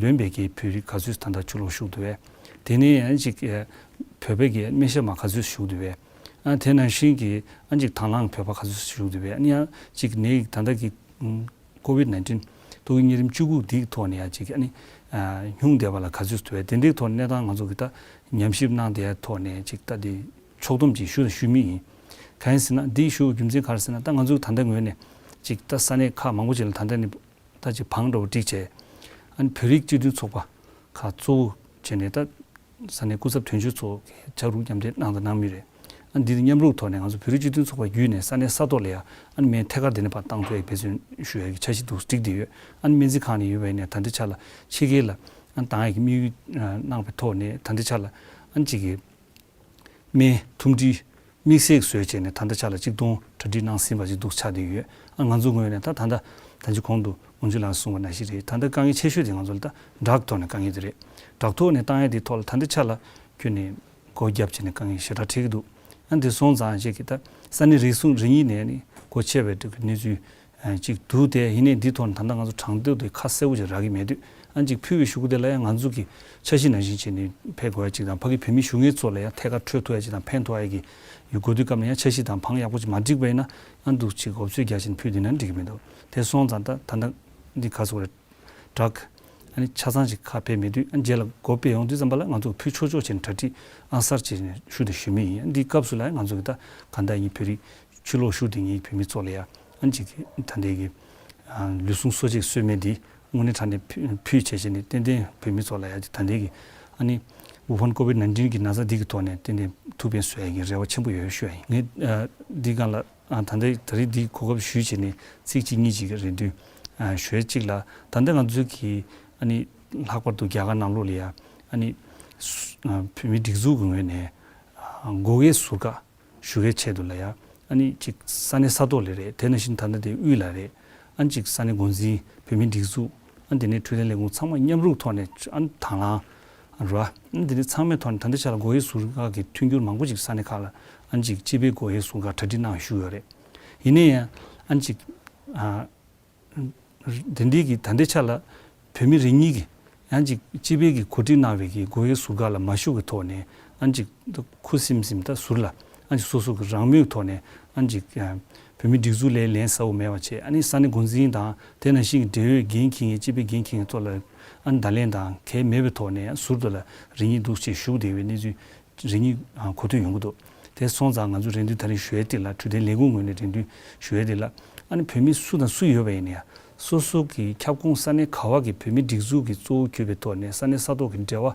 ལོན་པའི་གི་བོད་རིགས་ག་ཚོད་ད་ལྟ་ཕྱི་ལོགས་བཞུགས་འདུག་པས། དེ་ནས་ཡང་ཅིག་བོད་པའི་གི་སྨན་ཞབས་མ་ག་ཚོད་བཞུགས་འདུག་པས། ཨ་དེ་ནང་བཞིན་གྱི་ཨ་ཅིག་དང་བླངས་བོད་པ་ག་ཚོད་བཞུགས་འདུག་པས། ཨ་ནི་ཡང་ཅིག་ནད་ད་ལྟ་གི་ཀོ་ཝིད་ནའིན་ཊིན་ཏོག་དབྱིབས་གཉན་རིམས་བཅུ་དགུ་འདིའི་ཐོག་ནས་ཡང་ཅིག་ཨ་ནི་སྨྱུང་བསྡད་པ་ལ་ག་ཚོད་འདུག་པས། དེ་འདྲའི་ཐོག་ནས་གནས་སྟངས་ང་ཚོ་གི་ད་ཉམས་ཞིབ་གནང་བསྡད་ཐོག་ནས་ཅིག་ད་དེ་ཕྱོགས་བསྡོམས་ཅིག་ཞུ་དང་ཞུ་མི་ཡིན། གང་ཡིན་ཟེར་ན་འདི་ཞུ་རྒྱུ་མཚན་ག་རེ་ཟེར་ན་ད་ང་ཚོ་གི་ད་ལྟ་ངོས་ནས་ཅིག་ད་ས་གནས་ཁག་མང་པོ་ཅིག་ལ་ད་ལྟ་ནས། ད་ཅིག་བང་འདྲ་བོ་བསྒྲིགས་བྱས། ཨ་ནི་བོད་རིགས་སྤྱི་མཐུན་ཚོགས་པ་ཁག་གཙོ་བོ་བྱས་ནས་ད་ས་གནས་སྐུ་ཚབ་དོན་གཅོད་ཚོ་ཕྱག་རོགས་མཉམ་འབྲེལ་གནང་དང་གནང་མུས་རེད། ཨ་ནི་འདི་དང་མཉམ་རུབ་ཐོག་ནས་ང་ཚོ་བོད་རིགས་སྤྱི་མཐུན་ཚོགས་པ་བརྒྱུད་ནས་ས་གནས་ས་ཐོག་ལ་ཡ་ཨ་ནི་སྨན་ཐད་ཀར་འདི་ནས་ཕར་བཏང་ཐུབ་ཡ་འབད་བརྩོན་ཞུ་ཡ་གི་འཆར་གཞི་འདུག་བསྒྲིགས་བསྡད་ཡོད། ཨ་ནི་སྨན་རྩིས་ཁང་ནས་ཡོད་པ་ཡིན་ནའི་ད་ལྟའི་ཆ་ལ་ཕྱི་རྒྱལ་ལ་ཨ་ནི་བཏང་ཡ་གི་དམིགས་ཡུལ་གནང་བའི་ཐོག་ནས་ད་ལྟའི་ཆ་ལ་ཨ་ནི་ཅིག་གི་སྨན་ཐུམ་སྒྲིལ་དམིགས་བསལ་བཟོས་བྱས་ནས་ད་ལྟ་ཆ་ལ་གཅིག་སྟོང་གྲ་སྒྲིག་གནང་ཟིན་པ་ཅིག་འདུག་ཆགས་བསྡད་ཡོད། ཨ་ང་ཚོ་ངོས་ནས་ད་ད་ལྟ་ད་ཅི་གོང་དུ་དབང་ཕྱུག་ལགས་གསུངས་པ་ནང་བཞིན་རེད། ད་ལྟ་དཀའ་ངལ་ཆེ་ཤོས་དེ་ང་ཚོ་ལ་ད་ཌག་ཐོག་ནས་དཀའ་ངལ་དེ་རེད། ཌག་ཐོག་ནས་བཏང་ཡ་དེ་ཐོག་ལ་ད་ལྟ་ཆ་ལ་ཁྱོན་ནས་སྒོ་བརྒྱབ་བྱས་ནས་དཀའ་ངལ་ཞེ་དྲག་འཕྲད་ཀྱི་འདུག་ཨ་འདི་སོང་ཙང་ཅིག་གི་ད་ས་གནས་རེ་ཟུང་རེ་གཉིས་ནས་ནི་སྒོ་ཕྱེ་བའི་གནས་ཚུལ་ཅིག་འདུག་སྟེ། ཡིན་ནའི་འདི་ཐོག་ནས་ད་ལྟ་ང་ཚོ་གྲངས་ཐོ་དེ་ཁ་གསལ་པོ་ཅིག་རག་གི་མེད་དུས་ཨ་ཅིག་ཕུལ་བའི་གཞུག་གུ་དེ་ལ་ཡང་ང་ཚོ་གི་འཆར་གཞི་ནང་བཞིན་བྱས་ནས་ཕེབས་དགོས་ཡ་ཅིག་དང་ཕ་གི་བོད་མི་བཞུགས་མཁན་ཚོ་ལ་ཡང་ཐད་ཀར་འཕྲོད་ཐུབ་ཡ་ཅིག་དང་ཕན་ཐོགས་ཡ་གི་ཡུལ་དགོས་དུས་སྐབས་ནས་ཡང་འཆར་གཞི་དང་བང་ཡག་པོ་ཅིག་མ་བསྒྲིགས་པ་ཡིན་ན་ཡང་འདུག་ཅིག་འོབ་ཚོད་རྒྱག་བྱས་ནས་ཕུལ་བསྡད་ན་འགྲིག་གི་མི་འདུག་དེ་སོང་ཙང་ད་ད་ལྟ་འདི་ག་ཟེར་དགོས་རེད། ཌག་ཨ་ནི་ཆ་ཚང་ཅིག་ཁ་ཕེབས་མེད་དུས་ཨ་རྗེས་ལ་སྒོ་ཕྱེ་ཡོང་དུས་ཙམ་པ་ལ་ང་ཚོ་ཕུལ་ཆོག་ཆོག་བྱས་ནས་གྲ་སྒྲིག་ཨང་གསར་བྱས་ནས་ཞུ་དང་ཞུ་མི་ཡིན། འདིའི་སྐབས་སུ་ལ་ང་ཚོ་གི་ད་ག་འདྲ་ཡིན་བོད་རིགས་ཕྱི་ལོགས་བཞུགས་བསྡད་མཁན་བོད་མི་ཚོ་ལ་ཡ་ཨ་ཅིག་གི་ད་ལྟའི་གི་ལུས་ཟུངས་གསོ་དཔྱད་གསོལ་སྨན་འདི་དངོས་གནས་དྲང་གནས་ཕུལ་ཕུལ་བྱས་བྱས་ནས་ཏན་ཏན་བོད་མི་ཚོ་ལ་ཡ་ད་ལྟའི་གི་ཨ་ནི་ ཝུ་ཧན་ཀོ་ཝིད་ནན་ཏིན་གྱི་ན་ཚ་འདི་གི་ཐོག་ནས་ཏན་ཏན་ཐུགས་ཕན་གསོས་ཡ་གི་རེ་བ་ཆེན་པོ་ཡོད་ཞུ་ཡ་ཡིན། ངས་ཨ་འདི་སྒང་ལ་ཨ་ད་ལྟ་ད་རེས་འདི་གོ་སྐབས་ཞུས་བྱས་ནས་ཚིག་གཅིག་གཉིས་ཅིག་གི་རེ་འདུན་ཨ་ཞུ་ཡ་གཅིག་ལ། ད་ལྟ་ང་ཚོའི་གི་ཨ་ནི་ལྷག་པར་དུ་རྒྱ་གར་ནང་ལོགས་ལ་ཡ་ཨ་ནི་སུ་ཨ་བོད་མིའི་སྒྲིག་འཛུགས་ཀྱི་ངོས་ནས་ཨ་སྒོ་དབྱེ་ཟུར་བཀག་ཞུ་ཡའི་ཆེད་དུ་ལ་ཡ་ཨ་ནི་ཅིག་ས་གནས་ས་ཐོག་ལ་རེད། དེ་ནང་བཞིན་ད་ལྟ་དེ་དབུས་ལ་རེད། ཨ་ནི་ཅིག་ས་གནས་འགོ་འཛིན་བོད་མིའི་སྒྲིག་འཛུགས་ཨ་ནི་དེ་ནས་འཕྲོད་བསྟེན་ལས་ཁུངས་ཚང་མ་མཉམ་རུབ་ཐོག་ནས་ཨ་ནི་དང་བླངས་ར་ཨ་ནི་དེ་ནས་ཚང་མའི་ཐོག་ནས་ད་ལྟ་ཆ་ལ་སྒོ་དབྱེ་ཟུར་བཀག་གི་མཐུན་འགྱུར་མང་པོ་ཅིག་ས་གནས་ཁག་ལ་ཨ་ནི་ཅིག་སྤྱི་པའི་སྒོ་དབྱེ་ཟུར་བཀག་གྲ་སྒྲིག་གནང་ཞུས་ཡོད་རེད། ཡིན་ན་ཡང་ཨ་ནི་ཅིག་ཨ། དེ་འདྲའི་གི་ད་ལྟའི་ཆ་ལ་བོད་མི་རེ་གཉིས་ཀྱིས་ཡང་ཅིག་སྤྱི་པའི་གི་གོ་སྒྲིག་གནང་བའི་གི་སྒོ་དབྱེ་ཟུར་བཀག་ལ་མ་ཞུགས་ཀྱི་ཐོག་ནས་ཨ་ཅིག་ཁུ་སིམ་སིམ་ད་ཟུར་ལ་ཨ་ཅིག་སོ་སོ་གི་རང་མོས་ཐོག་ནས་ཨ་ཅིག་བོད་མི་སྒྲིག་འཛུགས་ལ་ལན་གསལ་བོ་མེད་པ་བྱས། ཨ་ནི་ས་གནས་འགོ་འཛིན་དང་དེ་ནང་བཞིན་གྱི་འབྲེལ་ཡོད་འགན་འཁྱེར་མཁན་སྤྱི་པའི་འགན་འཁྱེར་མཁན་ཚོ་ལ་ཨ་ནི་བརྡ་ལན་དང་གལ་མེད་པའི་ཐོག་ནས་ཟུར་དུ་ལ་རེ་གཉིས་འདུག་ཅེས་ཞུ་བསྡད་པའི་གནས་ཚུལ་རེ་གཉིས་གོ་ཐོས་ཡོང་གི་འདུག་དེ་སོང་ཙང་ང་ཚོ་རེ་འདུན་ད་རེས་ཞུ་ཡས་དེ་ལ་འཕྲོད་བསྟེན་ལས་ཁུངས་ངོས་ནས་རེ་འདུན་ཞུ་ཡས་དེ་ལ་ཨ་ནི་བོད་མི་སུ་དང་སུ་ཡོད་པ་ཡིན་ན་ཡང་སོ་སོ་གི་ཁྱབ་ཁོངས་ས་གནས་ག་བ་གི་བོད་མི་སྒྲིག་འཛུགས་ཀྱི་གཙོ་བོ་གྱུར་པའི་ཐོག་ནས་ས་གནས་ས་ཐོག་གི་འབྲེལ་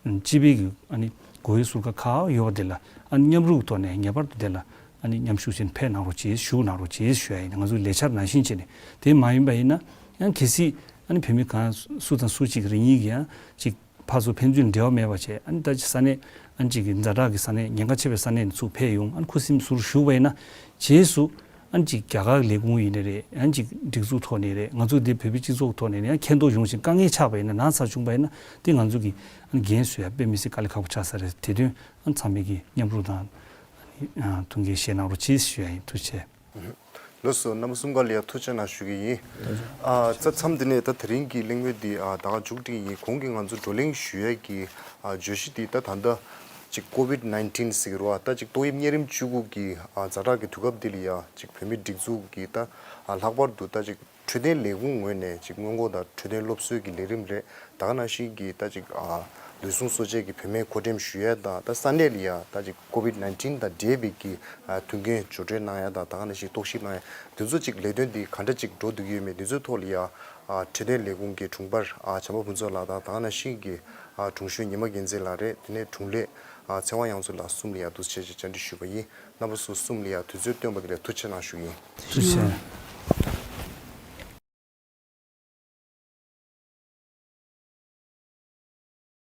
བ་སྤྱི་པའི་གི་ཨ་ནི་སྒོ་དབྱེ་ཟུར་བཀག་ག་བ་ཡོད་པ་དེ་ལ་ཨ་ནི་མཉམ་རུབ་ཐོག་ནས་ངེས་པར་དུ་དེ་ལ་ཨ་ནི་མཉམ་ཞུགས་བྱས་ནས་ཕེབས་གནང་རོགས་བྱེད་ཞུ་གནང་རོགས་བྱེད་ཞུ་ཡ་ཡིན། ང་ཚོའི་ལས་འཆར་ནང་བཞིན་བྱས་ནས་དེ་མ་ཡིན་པ་ཡིན་ན་ཡང་གལ་སྲིད་ཨ་ནི་བོད་མི་གང་སུ་དང་སུ་གཅིག་རེ་གཉིས་ཀྱིས་ཡང་གཅིག་ཕར་ཚུར་ཕན་ཚུན་འབྲེལ་བ་མེད་པ་བྱས། ཨ་ནི་ད་ཅི་ས་གནས་ཨ་ནི་ཅིག་གི་ཛ་དྲག་གི་ས་གནས་ཉེན་ཁ་ཆེ་བའི་ས་གནས་ནས་ཚུར་ཕེབས་ཡོང་། ཨ་ནི་ཁུ་སིམ་ཟུར་བཞུགས་པ་ཡིན་ན་རྗེས་སུ་ཨ་ནི་ཅིག་རྒྱ་གར་ལས་ཁུངས་ཡིན་ནི་རེད། ཨ་ནི་ཅིག་སྒྲིག་འཛུགས་ཐོག་ནས་རེད། ང་ཚོ་འདི་བོད་པའི་སྤྱི་ཚོགས་ཐོག་ནས་ཡང་མཁྱེན་རྟོགས་ཡོང་ཞིང་དཀའ་ངལ་ཆགས་པ་ཡིན་ན་ན་ཚ་བྱུང་པ་ཡིན་ན་དེ་ང་ཚོ་གི་ཨ་ནི་འགན་བཟོད་ཡ་དཔེ་མི་སྲིད་དཀའ་ལས་ཁག་པོ་ཆགས་ས་རེད། དེ་དོན་ཨ་ནི་ཚང་མས་ཀྱི་མཉམ་རུབ་དང་ཨ་ནི་ཐུགས་འགན་བཞེས་གནང་རོགས་གྱིས་ཞུ་ཡ་ཡིན། ཐུགས་རྗེ་ཆེ། ལགས་སོ། རྣམ་པ་གསུམ་ཀ་ལ་ཡང་ཐུགས་རྗེ་གནང་ཞུ་གི་ཡིན། ཨ་ཙ་མཚམས་འདི་ནས་ད་དེ་རིང་གི་གླེང་མོལ་འདི་ཨ་ད་ག་མཇུག་སྒྲིལ་ཡིན། གོང་གི་ང་ཚོ་བགྲོ་གླེང་ཞུ་ཡས་ཀྱི་ཨ་བརྗོད་གཞི་འདི་ད་ད་ལྟ་ཅིག་ཀོ་ཝིད་ནའིན་ཊིན་ཟེར་གི་རེད་བ། ད་ཅིག་ཏོག་དབྱིབས་གཉན་རིམས་བཅུ་དགུ་གི་ཨ་ཛ་དྲག་གི་དུས་སྐབས་འདི་ལ་ཡ་ཅིག་བོད་མི་སྒྲིག་འཛུགས་ཀྱི་ད་ཨ་ལྷག་པར་དུ་ད་ཅིག་འཕྲོད་བསྟེན་ལས་ཁུངས་ངོས་ནས་ཅིག་སྔོན་འགོག་དང་འཕྲོད་བསྟེན་སློབ་གསོའི་གི་ལས་རིམ་རེད། ད་ག་ནང་བཞིན་གྱི་ད་ཅིག་ཨ་ལུས་ཟུངས་གསོ་དཔྱད་ཀྱི་བོད་སྨན་མཁོ་འགྲེམས་ཞུ་ཡས་དང་། ད་ས་གནས་ལ་ཡ་ད་ཅིག་ཀོ་ཝིད་ནའིན་ཊིན་དང་འབྲེལ་བའི་གི་ཨ་མཐུན་རྐྱེན་སྦྱོར་སྤྲོད་གནང་ཡས་དང་ད་ག་ནང་བཞིན་རྟོག་ཞིབ་གནང་ཡས་དེ་ཚོ་ཅིག་ལས་དོན་འདི་ག་འདྲ་ཅིག་འགྲོ་བསྡད་ཀྱི་ཡོད་མེད་དེ་ཚོའི་ཐོག་ལ་ཡ་ཨ་འཕྲོད་བསྟེན་ལས་ཁུངས་ཀྱི་དྲུང་འཕར་ཨ་བྱམས་པ་ཕུན་ཚོགས་ལགས་དང་ད་ག་ནང་བཞིན་གྱི་ཨ་དྲུང་གཞོན་ཉི་མ་རྒྱལ་མཚན་ལགས་རེད། དེ་ནས་དྲུང་ལས་ཨ་ཚེ་དབང་དབྱངས་མཚོ་ལགས་གསུམ་ལ་ཡ་འདུག་སེ་བྱས་བཅར་འདྲི་ཞུས་པ་ཡིན། རྣམ་པ་ཚོ་གསུམ་ལ་ཡ་དུས་ཚོད་བཏོན་པ་གི་ལ་ཐུགས་རྗེ་གནང་ཞུ་ཡིན། ཐུགས་རྗེ་ཆེ།